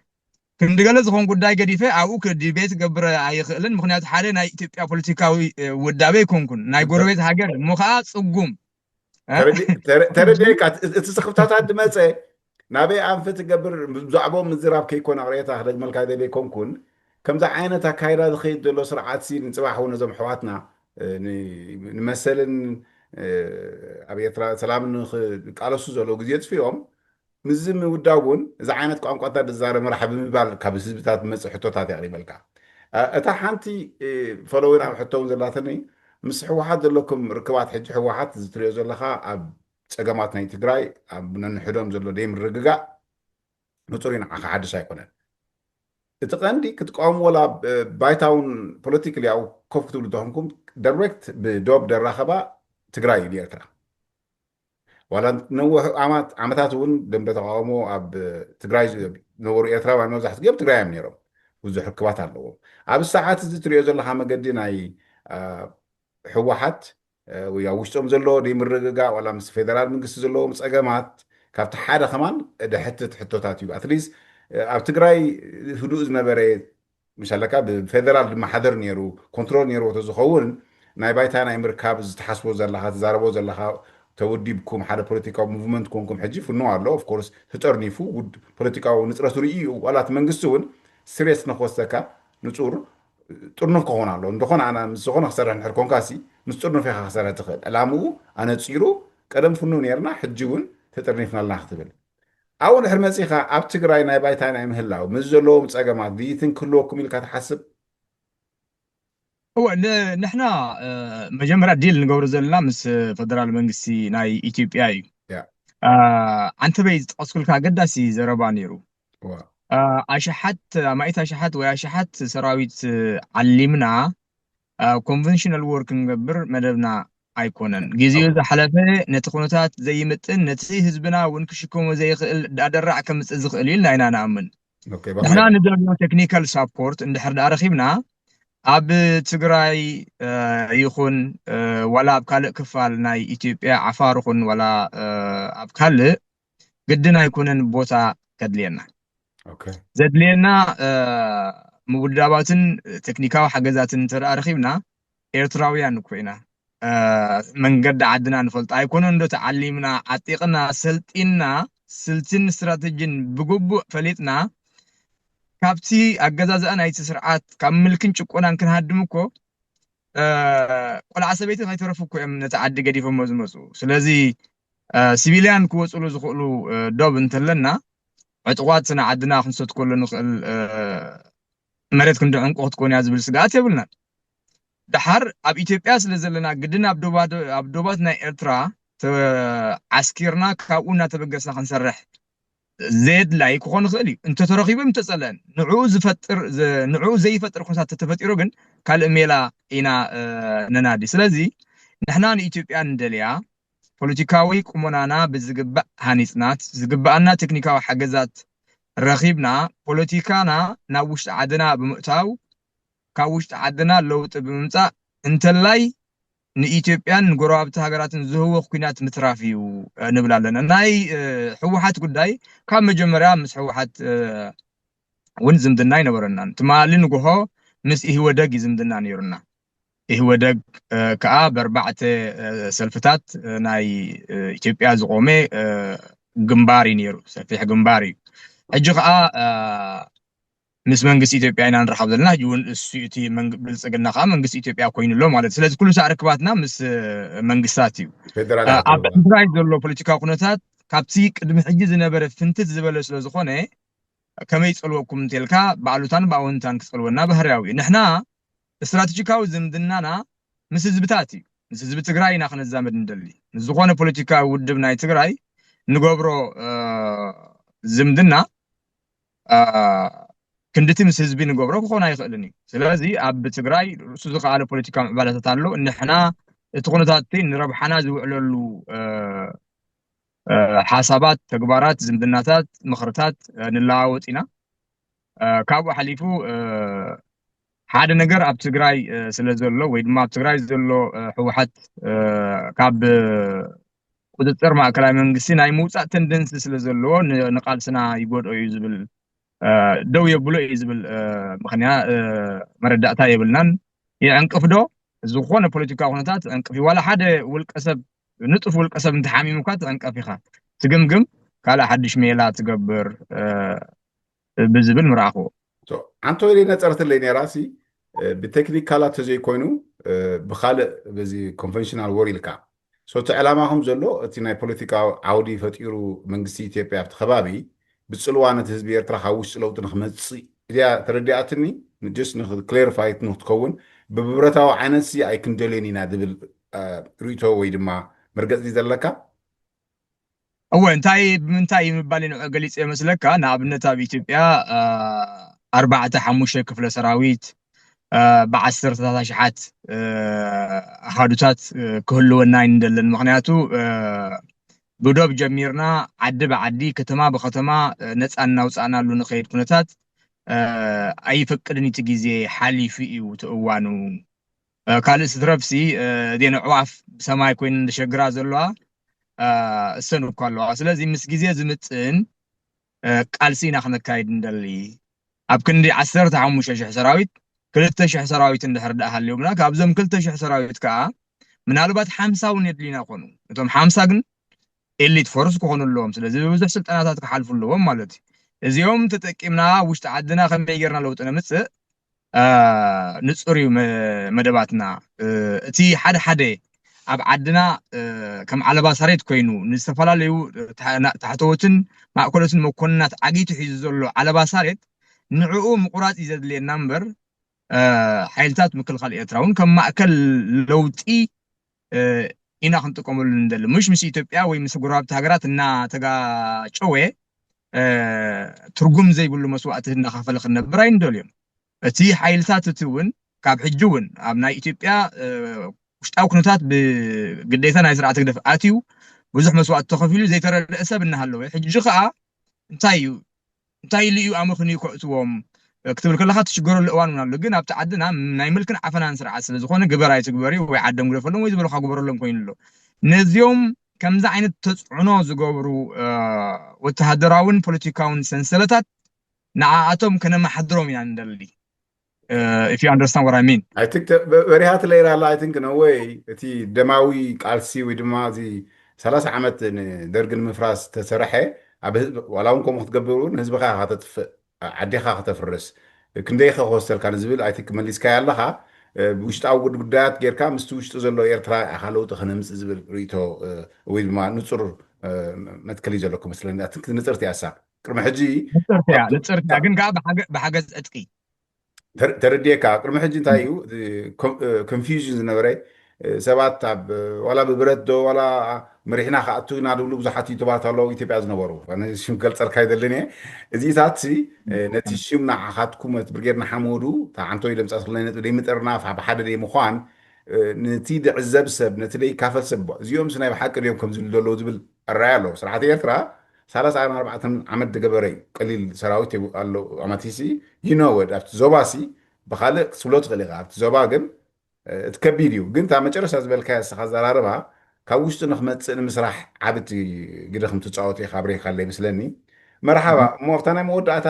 ክንዲ ገለ ዝኾን ጉዳይ ገዲፈ ኣብኡ ዲቤት ገብረ ኣይኽእልን። ምክንያቱ ሓደ ናይ ኢትዮጵያ ፖለቲካዊ እ፣ ውዳበ ኣይኮንኩን ናይ ጎረቤት ሃገር እሞ ከዓ ጽጉም እ? ተረዲ- ተረ- ተረዲእካ እቲ እቲ ስኽፍታታት ዝመፀ ናበይ ኣንፈት ትገብር ብዛዕባኦም ምዝራብ ከይኮነ ቅሬታ ክደግመልካ ደልየ ኣይኮንኩን። ከምዚ ዓይነት ኣካይዳ ዝኸይድ ዘሎ ስርዓት ሲ ንፅባሕ እውን ነዞም ኣሕዋትና እ፣ ን- ንመሰልን እ፣ ኣብ ኤርትራ ሰላም ንክቃለሱ ዘለዉ ግዜ ፅፊኦም ምስዚ ምውዳብ እውን እዚ ዓይነት ቋንቋታት ዝዛረብ መራሒ ብምባል ካብ ህዝብታት ዝመፅእ ሕቶታት የቕሪበልካ። እ፣ እታ ሓንቲ እ፣ ፈለዊን ኣብ ሕቶ እውን ዘላትኒ ምስ ህወሓት ዘለኩም ርክባት ሕጂ ህወሓት ዝትሪኦ ዘለካ ኣብ ፀገማት ናይ ትግራይ ኣብ ነንሕዶም ዘሎ ደይ ምርግጋእ ንፁር እዩ ንዓኻ ሓድሽ ኣይኮነን። እቲ ቀንዲ ክትቃወሙ ወላ ብ- ባይታውን ፖለቲካሊ ያው ኮፍ ክትብሉ ተኾንኩም ዳይሬክት ብዶብ ደራኸባ ትግራይ እዩ ኤርትራ ዋላ ነዊሕ ዓማት- ዓመታት እውን ደንበ ተቃውሞ ኣብ ትግራይ ዝነበሩ ኤርትራውያን መብዛሕትኡ እዮም ትግራይ እዮም ነይሮም ብዙሕ ርክባት ኣለዎም ኣብዚ ሰዓት እዚ ትሪኦ ዘለካ መገዲ ናይ አ፣ ህወሓት እ፣ ወይ ኣብ ውሽጦም ዘሎ ደይምርግጋእ ዋላ ምስ ፌደራል መንግስቲ ዘለዎም ፀገማት ካብቲ ሓደ ከማን ደሕትት ሕቶታት እዩ ኣትሊስት ኣብ ትግራይ ህዱእ ዝነበረ ምሻለካ ብፌደራል ዝመሓደር ነይሩ ኮንትሮል ነይርዎ ተዝኸውን ናይ ባይታ ናይ ምርካብ ዝተሓስቦ ዘለካ ትዛረቦ ዘለካ ተወዲብኩም ሓደ ፖለቲካዊ ሙቭመንት ኮንኩም ሕጂ ፍኖ ኣሎ ኦፍኮርስ ተጠርኒፉ ውድ- ፖለቲካዊ ንፅረቱ ርእዩ ዋላ እቲ መንግስቲ እውን ስሬስ ንክወስደካ ንፁር ጥርኑፍ ክኸውን ኣለዎ እንተኾነ ኣነ ምስ ዝኾነ ክሰርሕ እንድሕር ኮንካ ሲ ምስ ጥርኑፍ ኢኻ ክሰርሕ ትኽእል ዕላምኡ ኣነፂሩ ቀደም ፍኑ ነርና ሕጂ እውን ተጠርኒፍና ኣለና ክትብል ኣብኡ ድሕር መፂኻ ኣብ ትግራይ ናይ ባይታ ናይ ምህላው ምስ ዘለዎም ፀገማት ድይትን ክህልወኩም ኢልካ ትሓስብ እወ ን- ንሕና እ፣ መጀመርያ ዲል ንገብሮ ዘለና ምስ ፈደራል መንግስቲ ናይ ኢትዮጵያ እዩ ያ። እ፣ ዓንተበይ ዝጠቀስኩልካ ኣገዳሲ ዘረባ ነይሩ ዋ እ፣ ኣሽሓት ኣማኢት ኣሽሓት ወይ ኣሽሓት ሰራዊት እ፣ ዓሊምና ኮንቨንሽናል ዎር ክንገብር መደብና ኣይኮነን ግዜኡ ዝሓለፈ ነቲ ኩነታት ዘይምጥን ነቲ ህዝብና እውን ክሽከሞ ዘይኽእል ዳደራዕ ከምፅእ ዝኽእል እዩ ኢልና ኢና ንኣምን ኦኬ ንሕና ባካ ንደልዮ ቴክኒካል ሳፖርት እንድሕር ደኣ ረኺብና ኣብ ትግራይ እ፣ ይኹን እ፣ ዋላ ኣብ ካልእ ክፋል ናይ ኢትዮጵያ ዓፋር ይኹን ዋላ እ፣ ኣብ ካልእ ግድን ኣይኮነን ቦታ ከድልየና ኦኬ ዘድልየና እ፣ ምውዳባትን ቴክኒካዊ ሓገዛትን እንተ ደኣ ረኺብና ኤርትራውያን እኮ ኢና እ፣ መንገዲ ዓድና ንፈልጦ ኣይኮነ እንዶ ተዓሊምና ዓጢቕና ሰልጢና ስልትን ስትራተጂን ብግቡእ ፈሊጥና ካብቲ ኣገዛዝኣ ናይቲ ስርዓት ካብ ምልክን ጭቆናን ክንሃድም እኮ እ፣ ቆልዓ ሰበይቲ ከይተረፉ እኮ እዮም ነቲ ዓዲ ገዲፎሞ ዝመፁ ስለዚ እ፣ ሲቪልያን ክወፅሉ ዝኽእሉ እ፣ ዶብ እንተለና ዕጡቋት ንዓድና ክንሰትከሉ ንኽእል እ፣ መሬት ክንዲ ዕንቁ ክትኮን እያ ዝብል ስግኣት የብልናን ደሓር ኣብ ኢትዮጵያ ስለ ዘለና ግድን ኣብ ዶባት ኣብ ዶባት ናይ ኤርትራ ተዓስኪርና ካብኡ እናተበገስና ክንሰርሕ ዘየድላይ ክኾን ይኽእል እዩ እንተተረኺቡ እንተፀለአን ንዕኡ ዝፈጥር ዝ- ንዕኡ ዘይፈጥር ኩነታት ተተፈጢሩ ግን ካልእ ሜላ ኢና እ፣ ነናዲ ስለዚ ንሕና ንኢትዮጵያ ንደልያ ፖለቲካዊ ቁመናና ብዝግባእ ሃኒፅናት ዝግባኣና ቴክኒካዊ ሓገዛት ረኺብና ፖለቲካና ናብ ውሽጢ ዓድና ብምእታው ካብ ውሽጢ ዓድና ለውጢ ብምምፃእ እንተላይ ንኢትዮጵያን ንጎረባብቲ ሃገራትን ዝህወኽ ኩናት ምትራፍ እዩ እ፣ ንብል ኣለና ናይ እ፣ ህወሓት ጉዳይ ካብ መጀመርያ ምስ ህወሓት እ፣ እውን ዝምድና ኣይነበረናን ትማሊ ንግሆ ምስ ኢህወደግ እዩ ዝምድና ነይሩና ኢህወደግ እ፣ ከዓ በርባዕተ እ፣ ሰልፍታት እ፣ ናይ እ፣ ኢትዮጵያ ዝቆመ እ፣ ግንባር እዩ ነይሩ ሰፊሕ ግንባር እዩ ሕጂ ከዓ እ፣ ምስ መንግስቲ ኢትዮጵያ ኢና ንረኸብ ዘለና ሕጂ እውን እሱ እቲ መንግ- ብልፅግና ከዓ መንግስቲ ኢትዮጵያ ኮይኑ ኣሎ ማለት እዩ። ስለዚ ኩሉ ሳዕ ርክባትና ምስ እ፣ መንግስታት እዩ ፌደራል እ፣ ኣብ ኣሕዋትና ትግራይ ዘሎ ፖለቲካዊ ኩነታት ካብቲ ቅድሚ ሕጂ ዝነበረ ፍንትት ዝበለ ስለ ዝኾነ ከመይ ይፀልወኩም እንተልካ ብኣሉታን ብኣወንታን ክፀልወና ባህርያዊ እዩ ንሕና ስትራቴጂካዊ ዝምድናና ምስ ህዝብታት እዩ ምስ ህዝቢ ትግራይ ኢና ክነዛመድ ንደሊ ምስ ዝኾነ ፖለቲካዊ ውድብ ናይ ትግራይ ንገብሮ እ፣ ዝምድና እ፣ ክንድቲ ምስ ህዝቢ ንገብሮ ክኾን ኣይኽእልን እዩ። ስለዚ ኣብ ትግራይ ርእሱ ዝኸኣለ ፖለቲካዊ ምዕባለታት ኣሎ። ንሕና እቲ ኩነታት እቲ ንረብሓና ዝውዕለሉ ሓሳባት፣ ተግባራት፣ ዝምድናታት፣ ምኽርታት ንለዋወጥ ኢና። ካብኡ ሓሊፉ ሓደ ነገር ኣብ ትግራይ ስለ ዘሎ ወይ ድማ ኣብ ትግራይ ዘሎ ህወሓት ካብ ቁፅፅር ማእከላይ መንግስቲ ናይ ምውፃእ ተንደንሲ ስለ ዘለዎ ንቃልስና ይጎድኦ እዩ ዝብል ደው የብሎ እዩ ዝብል ምኽንያ መረዳእታ የብልናን። ይዕንቅፍ ዶ? ዝኾነ ፖለቲካዊ ኩነታት ዕንቅፍ እዩ። ዋላ ሓደ ውልቀሰብ ንጡፍ ውልቀሰብ እንተሓሚሙካ ትዕንቀፍ ኢኻ። ትግምግም፣ ካልእ ሓድሽ ሜላ ትገብር ብዝብል ምረኣኽዎ። ኣንቶይ ነፀርትለይ ነራ ሲ ብቴክኒካላት ተዘይኮይኑ ብካልእ በዚ ኮንቨንሽናል ወር ኢልካ እቲ ዕላማኹም ዘሎ እቲ ናይ ፖለቲካዊ ዓውዲ ፈጢሩ መንግስቲ ኢትዮጵያ ኣብቲ ከባቢ ብፅልዋ ነቲ ህዝቢ ኤርትራ ካብ ውሽጢ ለውጢ ንክመፅእ እዚኣ ተረዲኣትኒ። ስ ንክክሌሪፋይ ንክትከውን ብብረታዊ ዓይነት ሲ ኣይክንደልዮን ኢና ዝብል ርእቶ ወይ ድማ መርገፂ ዘለካ? እወ፣ እንታይ ብምንታይ ምባል ንዕ ገሊፅ የመስለካ። ንኣብነት ኣብ ኢትዮጵያ ኣርባዕተ ሓሙሽተ ክፍለ ሰራዊት ብዓሰርተታት ኣሽሓት ኣሃዱታት ክህልወና ይንደለን። ምክንያቱ ብዶብ ጀሚርና ዓዲ ብዓዲ ከተማ ብከተማ ነፃ እናውፃእናሉ ንኸይድ ኩነታት ኣይፈቅድን። እቲ ግዜ ሓሊፉ እዩ እቲ እዋኑ። ካልእ ስትረፍሲ እዜን ኣዕዋፍ ብሰማይ ኮይነን ዝሸግራ ዘለዋ እሰን እኳ ኣለዋ። ስለዚ ምስ ግዜ ዝምፅን ቃልሲ ኢና ክነካይድ እንደሊ። ኣብ ክንዲ ዓሰርተ ሓሙሽተ ሽሕ ሰራዊት ክልተ ሽሕ ሰራዊት እንድሕር ደኣ ሃልዮምና ካብዞም ክልተ ሽሕ ሰራዊት ከዓ ምናልባት ሓምሳ እውን የድልዩና ኮኑ። እቶም ሓምሳ ግን ኤሊት ፎርስ ክኾኑ ኣለዎም። ስለዚ ብብዙሕ ስልጠናታት ክሓልፉ ኣለዎም ማለት እዩ። እዚኦም ተጠቂምና ውሽጢ ዓድና ከመይ ጌርና ለውጢ ነምፅእ ንፁር እዩ መደባትና። እቲ ሓደ ሓደ ኣብ ዓድና ከም ዓለባ ሳሬት ኮይኑ ንዝተፈላለዩ ታሕተዎትን ማእከሎትን መኮንናት ዓጊቱ ሒዙ ዘሎ ዓለባ ሳሬት ንዕኡ ምቁራፅ እዩ ዘድልየና እምበር ሓይልታት ምክልኻል ኤርትራ እውን ከም ማእከል ለውጢ ኢና ክንጥቀመሉ እንደሊ። ምሽ ምስ ኢትዮጵያ ወይ ምስ ጎረባብቲ ሃገራት እናተጋጨወ ትርጉም ዘይብሉ መስዋእቲ እናኸፈለ ክንነብር ኣይንደልዮም። እቲ ሓይልታት እቲ እውን ካብ ሕጂ እውን ኣብ ናይ ኢትዮጵያ ውሽጣዊ ኩነታት ብግዴታ ናይ ስርዓት ህግደፍ ኣትዩ ብዙሕ መስዋእቲ ተኸፊሉ ዘይተረድአ ሰብ እናሃለወ ሕጂ ከዓ እንታይ እዩ እንታይ ኢሉ እዩ ኣመኽንዩ ከእትዎም ክትብል ከለካ ትሽገረሉ እዋን እውን ኣሎ። ግን ኣብቲ ዓድና ናይ ምልክን ዓፈናን ስርዓት ስለዝኾነ ግበር ኣይትግበሪ ወይ ዓዶም ግደፈሎም ወይ ዝበሉካ ግበረሎም ኮይኑ ኣሎ። ነዚኦም ከምዚ ዓይነት ተፅዕኖ ዝገብሩ ወተሃደራውን ፖለቲካውን ሰንሰለታት ንዓኣቶም ከነመሓድሮም ኢና ንደሊ። If you understand what I mean. በሪሃት ለይራ ኣላ። I think no way እቲ ደማዊ ቃልሲ ወይ ድማ እዚ ሰላሳ ዓመት ንደርግ ንምፍራስ ተሰርሐ ኣብ ህዝቢ ዋላ እውን ከምኡ ክትገብር እውን ህዝብኻ ከተጥፍእ ዓዲኻ ከተፍርስ ክንደይ ከወሰልካ ንዝብል I think መሊስካዮ ኣለኻ። ውሽጣዊ ጉዳያት ጌርካ ምስቲ ውሽጢ ዘሎ ኤርትራ ኢኻ ለውጢ ከነምፅእ ዝብል ርእቶ ወይ ድማ ንፁር መትከል እዩ ዘለኩም መስለኒ። I think ንፅርቲ እያ እሳ ቅድሚ ሕጂ ንፅርቲ እያ ንፅርቲ እያ ግን ከዓ ብሓገዝ ዕጥቂ ተረድየካ ቅድሚ ሕጂ እንታይ እዩ ኮንፊውዥን ዝነበረ ሰባት ኣብ ዋላ ብብረት ዶ ዋላ መሪሕና ክኣቱ ኢና ዝብሉ ብዙሓት ዩቱባት ኣለዉ ኢትዮጵያ ዝነበሩ ሽም ገልፀልካ ይደልን እየ እዚታት ነቲ ሽም ንዓኻትኩም እቲ ብርጌድ ንሓመዱ ተዓንቶ ኢለ ምፃስክልና ነጥቢ ደይምጥርናፍ ኣብ ሓደ ደይ ምኳን ነቲ ድዕዘብ ሰብ ነቲ ደይካፈል ሰብ እዚኦም ናይ ብሓቂ ድዮም ከምዚ ዘለዉ ዝብል ኣረኣያ ኣለዎ ስርዓት ኤርትራ ሰላሳ ኣርባዕተ ዓመት ዝገበረ እዩ ቀሊል ሰራዊት ኣሎ ኣማቲሲ ይነወድ ኣብቲ ዞባ ሲ ብካልእ ክትብሎ ትኽእል ኢኻ ኣብቲ ዞባ ግን እቲ ከቢድ እዩ ግን እታ መጨረሻ ዝበልካዮ እስኻ ኣዘራርባ ካብ ውሽጢ ንክመፅእ ንምስራሕ ዓብቲ ግደ ከም ትፃወት ኢኻ ኣብሪኻለይ ይመስለኒ መርሓባ እሞ ኣብታ ናይ መወዳእታ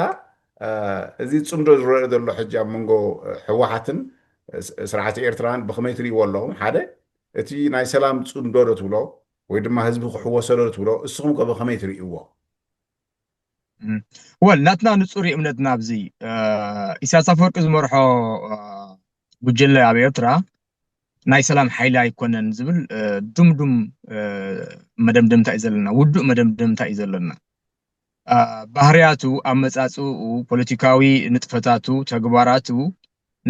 እዚ ፅምዶ ዝረአ ዘሎ ሕጂ ኣብ መንጎ ህወሓትን ስርዓት ኤርትራን ብከመይ ትርእይዎ ኣለኹም ሓደ እቲ ናይ ሰላም ፅምዶ ዶ ትብሎ ወይ ድማ ህዝቢ ክሕወሰ ዶ ትብሎ እስኹም ከ ብከመይ ትርእይዎ ወል ናትና ንፁር እምነትና ኣብዚ ኢሳያስ ኣፈወርቂ ዝመርሖ ጉጅለ ኣብ ኤርትራ ናይ ሰላም ሓይሊ ኣይኮነን ዝብል ድምዱም መደምደምታ እዩ ዘለና ውዱእ መደምደምታ እዩ ዘለና ባህርያቱ ኣመፃፅኡ ፖለቲካዊ ንጥፈታቱ ተግባራቱ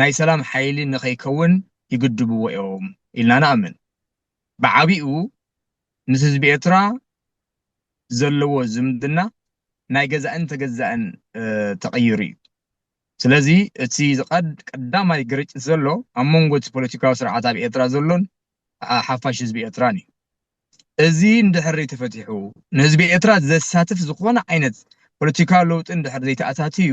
ናይ ሰላም ሓይሊ ንኸይከውን ይግድብዎ እዮም ኢልና ንኣምን ብዓቢኡ ምስ ህዝቢ ኤርትራ ዘለዎ ዝምድና ናይ ገዛእን ተገዛእን ተቐይሩ እዩ ስለዚ እቲ ዝቐድ ቀዳማይ ግርጭት ዘሎ ኣብ መንጎ እቲ ፖለቲካዊ ስርዓት ኣብ ኤርትራ ዘሎን ሓፋሽ ህዝቢ ኤርትራን እዩ። እዚ እንድሕር ተፈቲሑ ንህዝቢ ኤርትራ ዘሳትፍ ዝኾነ ዓይነት ፖለቲካዊ ለውጢ እንድሕር ዘይተኣታትዩ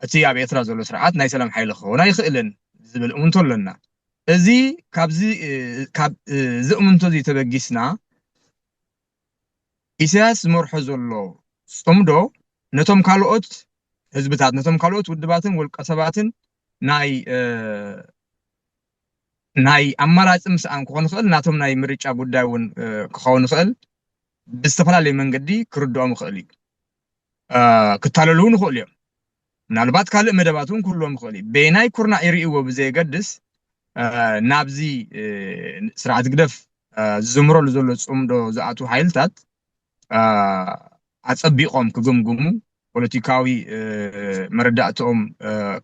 እቲ ኣብ ኤርትራ ዘሎ ስርዓት ናይ ሰላም ሓይሊ ክኸውን ኣይኽእልን ዝብል እምንቶ ኣለና። እዚ ካብዚ ካብ እዚ እምንቶ እዚ ተበጊስና ኢሳያስ ዝመርሖ ዘሎ ጽምዶ ነቶም ካልኦት ህዝብታት ነቶም ካልኦት ውድባትን ውልቀ ሰባትን ናይ ናይ ኣማራፂ ምስኣን ክኾን ይኽእል ናቶም ናይ ምርጫ ጉዳይ እውን ክኸውን ይኽእል ብዝተፈላለየ መንገዲ ክርድኦም ይኽእል እዩ። ክታለሉ እውን ይኽእሉ እዮም። ምናልባት ካልእ መደባት እውን ክህልዎም ይኽእል እዩ። በየናይ ኩርናዕ ይርእይዎ ብዘየገድስ ናብዚ ስርዓት ግደፍ ዝዝምረሉ ዘሎ ጽምዶ ዝኣትዉ ሓይልታት ኣጸቢቖም ክግምግሙ ፖለቲካዊ መረዳእትኦም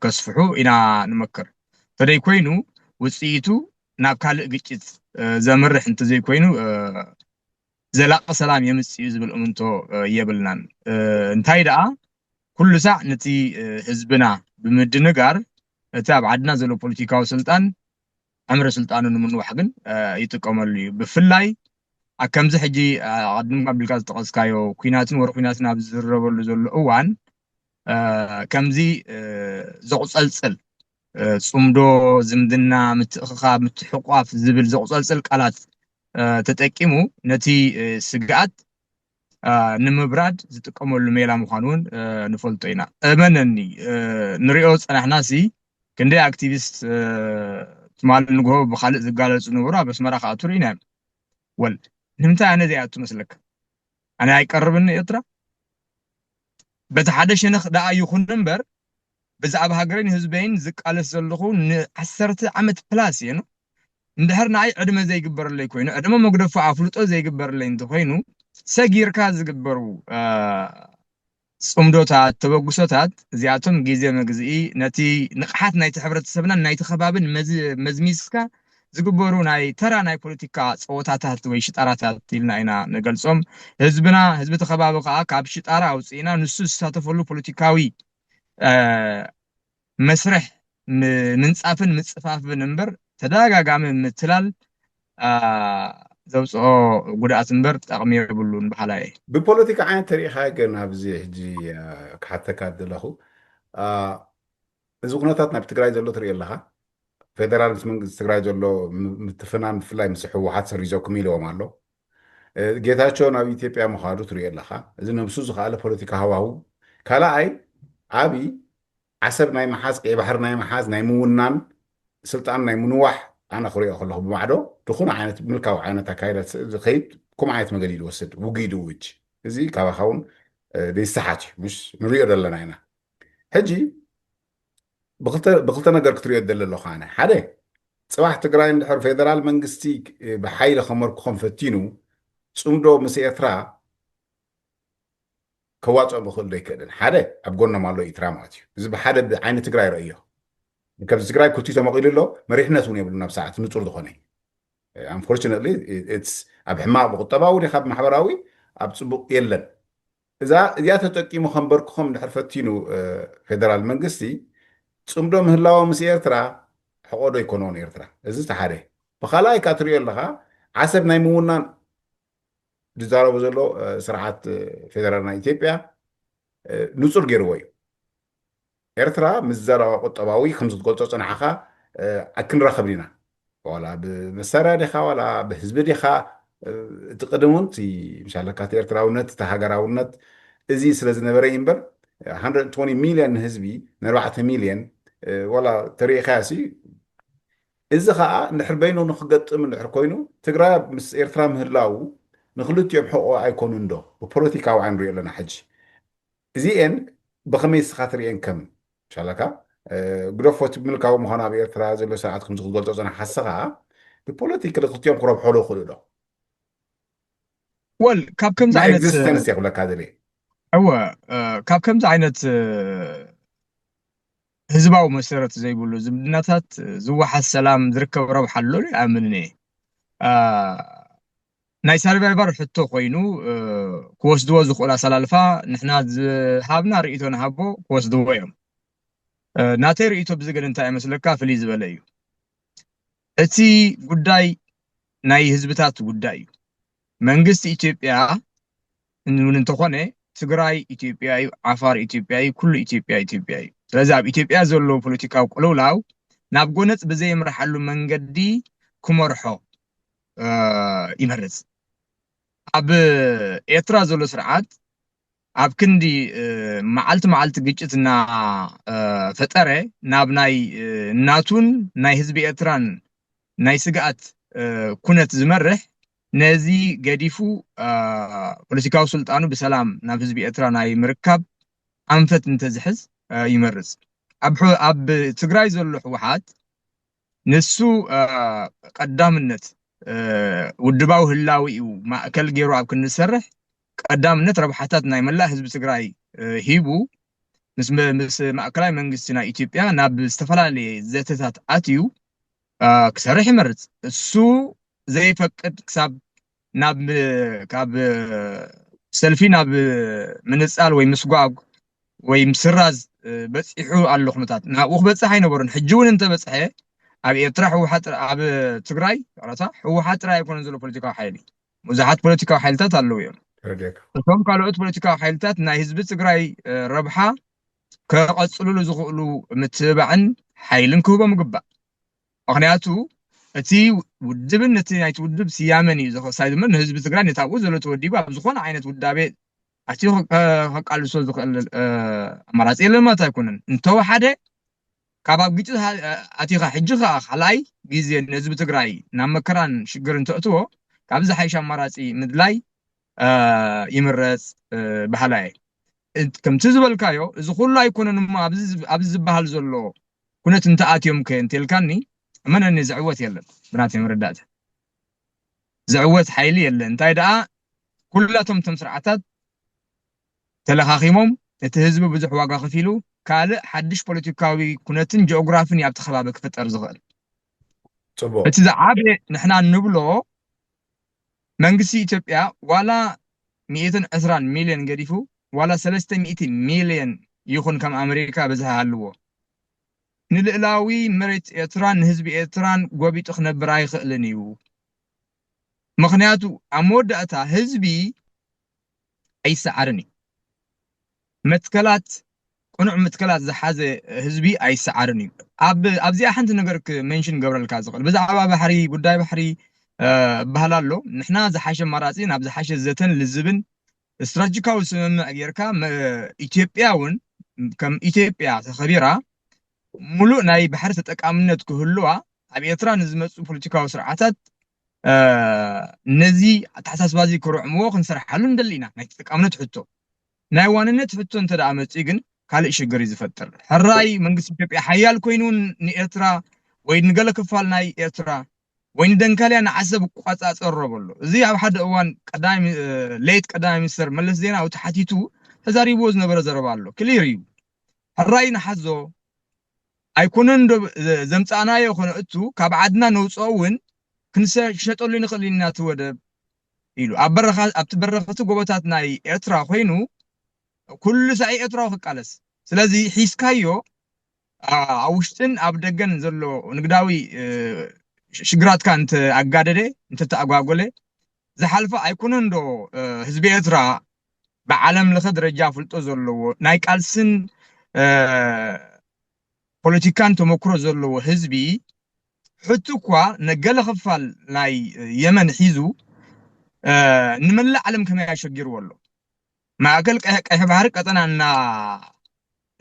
ከስፍሑ ኢና ንመክር። ተደይ ኮይኑ ውፅኢቱ ናብ ካልእ ግጭት ዘምርሕ እንተዘይኮይኑ ዘላቂ ሰላም የምፅእ እዩ ዝብል እምንቶ የብልናን። እንታይ ደኣ ኩሉ ሳዕ ነቲ ህዝብና ብምድንጋር እቲ ኣብ ዓድና ዘሎ ፖለቲካዊ ስልጣን ዕምሪ ስልጣኑ ንምንዋሕ ግን ይጥቀመሉ እዩ። ብፍላይ ኣብ ከምዚ ሕጂ ኣቐድምካ ኣቢልካ ዝጠቐስካዮ ኩናትን ወረ ኩናትን ኣብ ዝዝረበሉ ዘሎ እዋን ከምዚ ዘቑፀልፅል ጽምዶ፣ ዝምድና፣ ምትእኽኻብ፣ ምትሕቋፍ ዝብል ዘቑፀልፅል ቃላት ተጠቂሙ ነቲ ስግኣት ንምብራድ ዝጥቀመሉ ሜላ ምዃኑ እውን ንፈልጦ ኢና። እመነኒ ንሪኦ ዝፀናሕና ሲ ክንደይ ኣክቲቪስት ትማሊ ንግሆ ብካልእ ዝጋለፁ ነበሩ ኣብ ኣስመራ ክኣቱ ርኢና እዮም። ወል ንምንታይ ኣነ ዘይኣቱ መስለካ? ኣነ ኣይቀርብን ኤርትራ በቲ ሓደ ሸነኽ ደኣ ይኹን እምበር ብዛዕባ ሃገረይን ህዝበይን ዝቃለስ ዘለኹ ንዓሰርተ ዓመት ፕላስ እየ ነው። እንድሕር ንኣይ ዕድመ ዘይግበረለይ ኮይኑ ዕድመ መግደፎ ኣፍልጦ ዘይግበረለይ እንተኮይኑ ሰጊርካ ዝግበሩ ጽምዶታት፣ ተበግሶታት እዚኣቶም ግዜ መግዝኢ ነቲ ንቕሓት ናይቲ ሕብረተሰብናን ናይቲ ከባብን መዝሚዝካ ዝግበሩ ናይ ተራ ናይ ፖለቲካ ፀወታታት ወይ ሽጣራታት ኢልና ኢና ንገልፆም። ህዝብና ህዝቢ እቲ ከባቢ ከዓ ካብ ሽጣራ ኣውፅእና ንሱ ዝሳተፈሉ ፖለቲካዊ መስርሕ ምንፃፍን ምፅፋፍን እምበር ተደጋጋሚ ምትላል ዘውፅኦ ጉድኣት እምበር ጠቕሚ የብሉን በሃላይ እየ። ብፖለቲካ ዓይነት ተሪኢኻ ግን ኣብዚ ሕጂ ክሓተካ ዘለኹ እዚ ኩነታት ናብ ትግራይ ዘሎ ትርኢ ኣለኻ። ፌደራል ምስ መንግስቲ ትግራይ ዘሎ ምትፍናን ብፍላይ ምስ ህወሓት ሰሪዞኩም ኢልዎም ኣሎ። ጌታቸው ናብ ኢትዮጵያ ምዃዱ ትርኢ ኣለኻ። እዚ ነብሱ ዝኸኣለ ፖለቲካ ሃዋሁ ካልኣይ ዓብዪ ዓሰብ ናይ ምሓዝ ቀይ ባሕሪ ናይ ምሓዝ ናይ ምውናን ስልጣን ናይ ምንዋሕ ኣነ ክሪኦ ከለኹ ብማዕዶ ድኹን ዓይነት ምልካዊ ዓይነት ኣካይዳ ዝኸይድ ከምኡ ዓይነት መገዲ እዩ ዝወስድ ውግይ ድውጅ እዚ ካባኻ እውን ዘይሰሓት እዩ ምሽ ንሪኦ ዘለና ኢና ሕጂ ብክልተ ነገር ክትሪኦ ደለ ኣለኹ ኣነ ሓደ ፅባሕ ትግራይ እንድሕር ፌደራል መንግስቲ ብሓይሊ ከመርክኾም ፈቲኑ ፅምዶ ምስ ኤርትራ ከዋፅኦም ይኽእል ዶ ይክእልን ሓደ ኣብ ጎኖም ኣሎ ኢትራ ማለት እዩ እዚ ብሓደ ዓይኒ ትግራይ ረእዮ ከዚ ትግራይ ክልቲኡ ተመቂሉ ኣሎ መሪሕነት እውን የብሉ ናብ ሰዓት ንፁር ዝኾነ unfortunately ኣብ ሕማቕ ብቁጠባዊ ዲኻ ብማሕበራዊ ኣብ ፅቡቅ የለን እዛ እዚኣ ተጠቂሙ ከንበርክኾም እንድሕር ፈቲኑ ፌደራል መንግስቲ ፅምዶ ምህላዎ ምስ ኤርትራ ሕቆዶ ይኮነውን ኤርትራ እዚ ተሓደ ብካልኣይ ካ ትሪኦ ኣለካ ዓሰብ ናይ ምውናን ዝዛረቡ ዘሎ ስርዓት ፌደራል ናይ ኢትዮጵያ ንፁር ገይርዎ እዩ ኤርትራ ምስ ዘረባ ቁጠባዊ ከምዚ ክትገልፆ ፅናሕኻ ኣክንራኸብ ዲና ዋላ ብመሳርያ ዲኻ ዋላ ብህዝቢ ዲኻ እቲ ቅድም እውን ምሻለካ እቲ ኤርትራውነት እቲ ሃገራውነት እዚ ስለ ዝነበረ እዩ እምበር ሚልዮን ንህዝቢ ንኣርባዕተ ሚልዮን ዋላ ተሪኢኻያ ሲ እዚ ከዓ እንድሕር በይኑ ንክገጥም እንድሕር ኮይኑ ትግራይ ምስ ኤርትራ ምህላው ንክልቲኦም ሕቆ ኣይኮኑን ዶ ብፖለቲካዊ ዓይን ንሪኦ ኣለና ሕጂ እዚኤን ብከመይ ስኻ ትሪኤን ከም ሻለካ ግደፎ እቲ ምልካዊ ምዃኑ ኣብ ኤርትራ ዘሎ ስርዓት ከምዚ ክትገልጾ ዝጸናሓ ሓሰኻ ብፖለቲካ ክልቲኦም ክረብሖ ዶ ይኽእሉ ዶ ወል ካብ ከምዚ ዓይነት ኤግዚስተንስ የብለካ ዝብል እወ ካብ ከምዚ ዓይነት ህዝባዊ መሰረት ዘይብሉ ዝምድናታት ዝወሓስ ሰላም ዝርከብ ረብሓ ኣሎ ኣምን እየ ናይ survivor ሕቶ ኮይኑ ክወስድዎ ዝኽእሉ ኣሰላልፋ ንሕና ዝሃብና ርእይቶ ንሃቦ ክወስድዎ እዮም። ናተይ ርእይቶ ብዚ ግን እንታይ መስለካ ፍልይ ዝበለ እዩ። እቲ ጉዳይ ናይ ህዝብታት ጉዳይ እዩ። መንግስቲ ኢትዮጵያ እውን እንተኾነ ትግራይ ኢትዮጵያ እዩ፣ ዓፋር ኢትዮጵያ እዩ፣ ኩሉ ኢትዮጵያ ኢትዮጵያ እዩ። ስለዚ ኣብ ኢትዮጵያ ዘሎ ፖለቲካዊ ቅልውላው ናብ ጎነጽ ብዘየምርሓሉ መንገዲ ክመርሖ ይመርጽ። ኣብ ኤርትራ ዘሎ ስርዓት ኣብ ክንዲ መዓልቲ መዓልቲ ግጭት እናፈጠረ ናብ ናይ እናቱን ናይ ህዝቢ ኤርትራን ናይ ስግኣት ኩነት ዝመርሕ ነዚ ገዲፉ ፖለቲካዊ ስልጣኑ ብሰላም ናብ ህዝቢ ኤርትራ ናይ ምርካብ ኣንፈት እንተዝሕዝ ይመርጽ። ኣብ ትግራይ ዘሎ ህወሓት ንሱ ቀዳምነት ውድባዊ ህላዊ እዩ ማእከል ገይሩ ኣብ ክንሰርሕ ቀዳምነት ረብሓታት ናይ መላእ ህዝቢ ትግራይ ሂቡ ምስ ማእከላይ መንግስቲ ናይ ኢትዮጵያ ናብ ዝተፈላለየ ዘተታት ኣትዩ ክሰርሕ ይመርጽ። እሱ ዘይፈቅድ ክሳብ ናብ ካብ ሰልፊ ናብ ምንጻል ወይ ምስጓግ ወይ ምስራዝ በፂሑ ኣሎ ኩነታት ናብኡ ክበፅሕ ኣይነበሩን። ሕጂ እውን እንተበፅሐ ኣብ ኤርትራ ህወሓት ኣብ ትግራይ ራታ ህወሓት ጥራይ ኣይኮነን ዘሎ ፖለቲካዊ ሓይሊ፣ ብዙሓት ፖለቲካዊ ሓይልታት ኣለዉ እዮም። እቶም ካልኦት ፖለቲካዊ ሓይልታት ናይ ህዝቢ ትግራይ ረብሓ ከቐፅልሉ ዝኽእሉ ምትብባዕን ሓይልን ክህቦ ምግባእ። ምክንያቱ እቲ ውድብን ነቲ ናይቲ ውድብ ስያመን እዩ ዘኸሳይ ድማ ንህዝቢ ትግራይ ነታብኡ ዘሎ ተወዲቡ ኣብ ዝኾነ ዓይነት ውዳቤ ኣትዩ ከቃልሶ ዝኽእል ኣማራፂ የለን ማለት ኣይኮነን። እንተወሓደ ካብ ኣብ ግጭት ኣቲኻ ሕጂ ከዓ ካልኣይ ግዜ ንህዝቢ ትግራይ ናብ መከራን ሽግርን ተእትዎ ካብ ዝሓይሽ ኣማራፂ ምድላይ ይምረፅ በሃላይ። ከምቲ ዝበልካዮ እዚ ኩሉ ኣይኮነን እሞ ኣብዚ ዝበሃል ዘሎ ኩነት እንተኣትዮም ከ እንተልካኒ እመነኒ ዝዕወት የለን። ብናተይ መረዳእታ ዝዕወት ሓይሊ የለን። እንታይ ደኣ ኩላቶም እቶም ስርዓታት ተለኻኺሞም እቲ ህዝቢ ብዙሕ ዋጋ ከፊሉ ካልእ ሓድሽ ፖለቲካዊ ኩነትን ጂኦግራፍን እዩ ኣብቲ ከባቢ ክፍጠር ዝኽእል። ፅቡቅ እቲ ዝዓበየ ንሕና እንብሎ መንግስቲ ኢትዮጵያ ዋላ ሚእትን ዕስራን ሚልዮን ገዲፉ ዋላ ሰለስተ ሚእቲ ሚልዮን ይኹን ከም ኣመሪካ ብዝሒ ኣለዎ ንልእላዊ መሬት ኤርትራን ንህዝቢ ኤርትራን ጎቢጡ ክነብር ኣይኽእልን እዩ። ምኽንያቱ ኣብ መወዳእታ ህዝቢ ኣይሰዓርን እዩ። መትከላት ቅኑዕ መትከላት ዝሓዘ ህዝቢ ኣይሰዓርን እዩ። ኣብዚኣ ሓንቲ ነገር ክመንሽን ገብረልካ ዝኽእል ብዛዕባ ባሕሪ ጉዳይ ባሕሪ እበሃል ኣሎ። ንሕና ዝሓሸ ኣማራፂ ናብ ዝሓሸ ዘተን ልዝብን ስትራቴጂካዊ ስምምዕ ጌርካ ኢትዮጵያ እውን ከም ኢትዮጵያ ተኸቢራ ሙሉእ ናይ ባሕሪ ተጠቃምነት ክህልዋ ኣብ ኤርትራ ንዝመፁ ፖለቲካዊ ስርዓታት ነዚ ኣተሓሳስባ እዚ ክርዕምዎ ክንሰርሓሉ ንደሊ ኢና። ናይ ተጠቃምነት ሕቶ ናይ ዋንነት ሕቶ እንተ ደኣ መፅኡ ግን ካልእ ሽግር እዩ ዝፈጥር። ሕራይ መንግስቲ ኢትዮጵያ ሓያል ኮይኑ ንኤርትራ ወይ ንገለ ክፋል ናይ ኤርትራ ወይ ንደንካልያ ንዓሰብ ይቆፃፀሮ በሎ። እዚ ኣብ ሓደ እዋን ቀዳማይ ለይት ቀዳማይ ሚኒስተር መለስ ዜናዊ ተሓቲቱ ተዛሪብዎ ዝነበረ ዘረባ ኣሎ። ክሊር እዩ። ሕራይ ንሓዞ ኣይኮነን ዶ ዘምፃእናዮ ኮነ እቱ ካብ ዓድና ነውፅኦ እውን ክንሸጠሉ ንኽእል ኢና እቲ ወደብ ኢሉ ኣብ በረኻ ኣብቲ በረኸቲ ጎቦታት ናይ ኤርትራ ኮይኑ ኩሉ ሳዒ ኤርትራዊ ክቃለስ ስለዚ ሒዝካዮ ኣብ ውሽጥን ኣብ ደገን ዘሎ ንግዳዊ ሽግራትካ እንተኣጋደደ እንተተኣጓጎለ ዝሓልፈ ኣይኮነን ዶ ህዝቢ ኤርትራ ብዓለም ለኸ ደረጃ ፍልጦ ዘለዎ ናይ ቃልስን ፖለቲካን ተመክሮ ዘለዎ ህዝቢ ሕቱ እኳ ንገለ ክፋል ናይ የመን ሒዙ ንመላእ ዓለም ከመይ ኣሸጊርዎ ኣሎ። ማእከል ቀይሕ ባሕሪ ቀጠና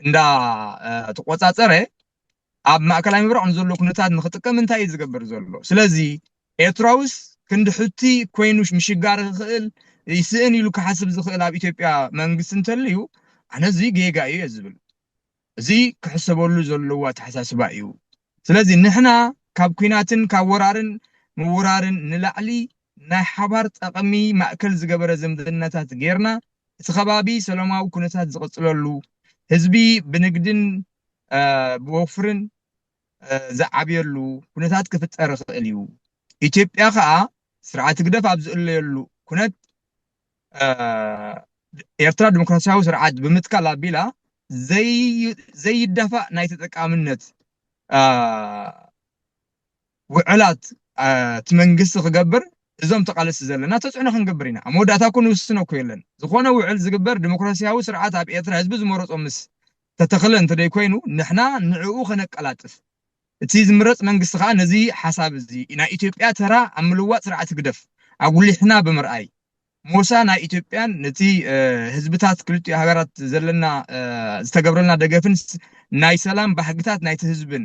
እንዳ ተቆፃፀረ ኣብ ማእከላይ ምብራቕ ንዘሎ ኩነታት ንክጥቀም እንታይ እዩ ዝገብር ዘሎ? ስለዚ ኤርትራውስ ክንዲ ሕቲ ኮይኑ ምሽጋር ክኽእል ይስእን ኢሉ ክሓስብ ዝኽእል ኣብ ኢትዮጵያ መንግስቲ እንተልዩ ኣነ እዚ ጌጋ እዩ እየ ዝብል። እዚ ክሕሰበሉ ዘለዎ ኣተሓሳስባ እዩ። ስለዚ ንሕና ካብ ኲናትን ካብ ወራርን ምውራርን ንላዕሊ ናይ ሓባር ጠቕሚ ማእከል ዝገበረ ዝምድናታት ጌርና እቲ ከባቢ ሰላማዊ ኩነታት ዝቕፅለሉ ህዝቢ ብንግድን ብወፍርን ዝዓብየሉ ኩነታት ክፍጠር ይኽእል እዩ። ኢትዮጵያ ከዓ ስርዓት ህግደፍ ኣብ ዝእለየሉ ኩነት ኤርትራ ዲሞክራሲያዊ ስርዓት ብምትካል ኣቢላ ዘይዳፋእ ናይ ተጠቃምነት ውዕላት እቲ መንግስቲ ክገብር እዞም ተቃለስቲ ዘለና ተፅዕኖ ክንገብር ኢና። ኣብ መወዳእታ እኮ ንውስኖ እኮ የለን። ዝኾነ ውዕል ዝግበር ዲሞክራሲያዊ ስርዓት ኣብ ኤርትራ ህዝቢ ዝመረፆ ምስ ተተኽለ እንተደይኮይኑ ንሕና ንዕኡ ከነቀላጥፍ እቲ ዝምረፅ መንግስቲ ከዓ ነዚ ሓሳብ እዚ ናይ ኢትዮጵያ ተራ ኣብ ምልዋጥ ስርዓት ህግደፍ ኣጉሊሕና ብምርኣይ ሞሳ ናይ ኢትዮጵያን ነቲ ህዝብታት ክልቲኡ ሃገራት ዘለና ዝተገብረልና ደገፍን ናይ ሰላም ባህግታት ናይቲ ህዝብን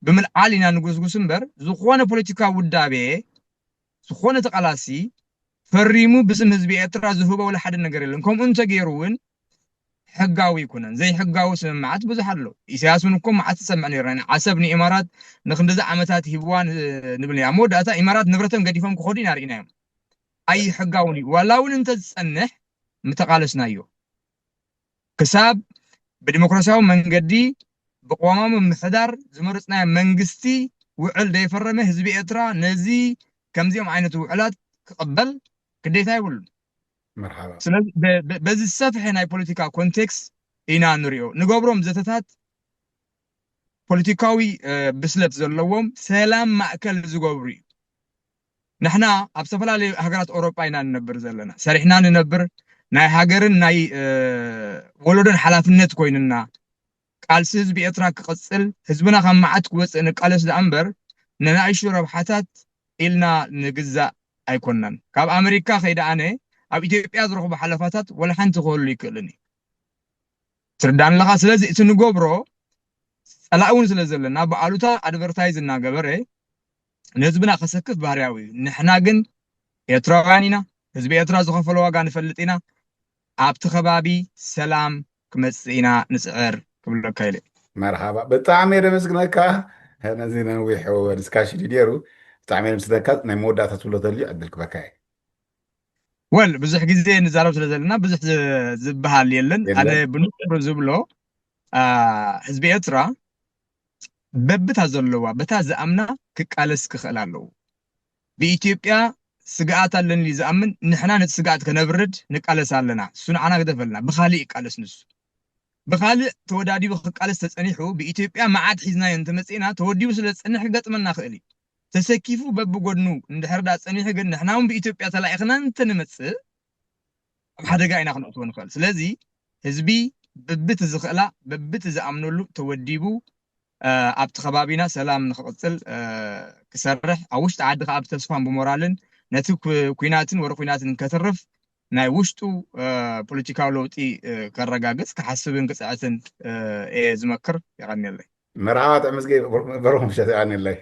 ብምልዓል ኢና ንጉስጉስ እምበር ዝኾነ ፖለቲካዊ ውዳቤ ዝኾነ ተቃላሲ ፈሪሙ ብስም ህዝቢ ኤርትራ ዝህቦ ወላ ሓደ ነገር የለን። ከምኡ እንተገይሩ እውን ሕጋዊ ይኩነን ዘይሕጋዊ ስምምዓት ብዙሕ ኣሎ። ኢሳያስ እውን እኮ መዓት ትሰምዕ ነይርና ኢና። ዓሰብ ንኢማራት ንክንድዚ ዓመታት ሂብዋ ንብል ነይና። መወዳእታ ኢማራት ንብረቶም ገዲፎም ክኸዱ ኢና ርኢናዮም። ኣይሕጋውን እዩ። ዋላ እውን እንተዝጸንሕ ምተቃለስናዮ ክሳብ ብዲሞክራሲያዊ መንገዲ ብቅዋማዊ ምምሕዳር ዝመረፅናዮ መንግስቲ ውዕል ዘይፈረመ ህዝቢ ኤርትራ ነዚ ከምዚኦም ዓይነት ውዕላት ክቕበል ግዴታ የብሉን። መርሓባ ስለዚ በ- በ- በዚ ዝሰፍሐ ናይ ፖለቲካ ኮንቴክስት ኢና ንሪኦ። ንገብሮም ዘተታት ፖለቲካዊ እ፣ ብስለት ዘለዎም ሰላም ማእከል ዝገብሩ እዩ። ንሕና ኣብ ዝተፈላለዩ ሃገራት ኤውሮጳ ኢና ንነብር ዘለና። ሰሪሕና ንነብር ናይ ሃገርን ናይ እ፣ ወለዶን ሓላፍነት ኮይንና ቃልሲ ህዝቢ ኤርትራ ክቕጽል ህዝብና ካብ መዓት ክወፅእ ንቃለስ ደኣ እምበር ንናእሽቱ ረብሓታት ኢልና ንግዛእ ኣይኮናን። ካብ ኣመሪካ ከይደ ኣነ ኣብ ኢትዮጵያ ዝረኽቦ ሓለፋታት ወላ ሓንቲ ክህሉ ይክእልን እዩ። ትርዳን ኣለኻ። ስለዚ እቲ ንገብሮ ፀላእ እውን ስለ ዘለና ብኣሉታ ኣድቨርታይዝ እናገበረ ንህዝብና ከሰክፍ ባህርያዊ እዩ። ንሕና ግን ኤርትራውያን ኢና። ህዝቢ ኤርትራ ዝኸፈሎ ዋጋ ንፈልጥ ኢና። ኣብቲ ከባቢ ሰላም ክመፅእ ኢና ንፅዕር ክብለካ ኢለ። መርሓባ ብጣዕሚ እየ ደመስግነካ። ነዚ ነዊሕ ዲስካሽን እዩ ነይሩ። ብጣዕሚ እየ ደመስግነካ። ናይ መወዳእታ ትብሎ ተልዩ ዕድል ክበካ እየ። ወል ብዙሕ ግዜ ንዛረብ ስለ ዘለና ብዙሕ ዝ- ዝበሃል የለን። ኣነ የለን። ብንጹር ዝብሎ አ፣ ህዝቢ ኤርትራ በብታ ዘለዋ በታ ዝኣምና ክቃለስ ክኽእል ኣለዎ። ብኢትዮጵያ ስግኣት ኣለኒ ዝኣምን ንሕና ነቲ ስግኣት ከነብርድ ንቃለስ ኣለና። እሱ ንዓና ግደፈልና። ብኻሊእ ይቃለስ ንሱ። ብኻልእ ተወዳዲቡ ክቃለስ ተጸኒሑ ብኢትዮጵያ መዓት ሒዝናዮ እንተመጺእና ተወዲቡ ስለ ዝጸንሕ ክገጥመና ክእል እዩ። ተሰኪፉ በብጎድኑ እንድሕር ዳ ጸኒሑ ግን ንሕና እውን ብኢትዮጵያ ተላኢኽና እንተንመጽእ ኣብ ሓደጋ ኢና ክንእትዎ ንኽእል። ስለዚ ህዝቢ በብቲ ዝኽእላ በብቲ ዝኣምነሉ ተወዲቡ እ፣ ኣብቲ ከባቢና ሰላም ንክቕፅል እ፣ ክሰርሕ ኣብ ውሽጢ ዓዲ ከዓ ብተስፋን ብሞራልን ነቲ ኩ- ኩናትን ወረ ኩናትን ከትርፍ ናይ ውሽጡ እ፣ ፖለቲካዊ ለውጢ እ፣ ከረጋግፅ ክሓስብን ክፅዕትን እ፣ እየ ዝመክር። የቐንየለይ። መርሓባ ጥዕምዝጊ በርኹም ሸት የቐንየለይ።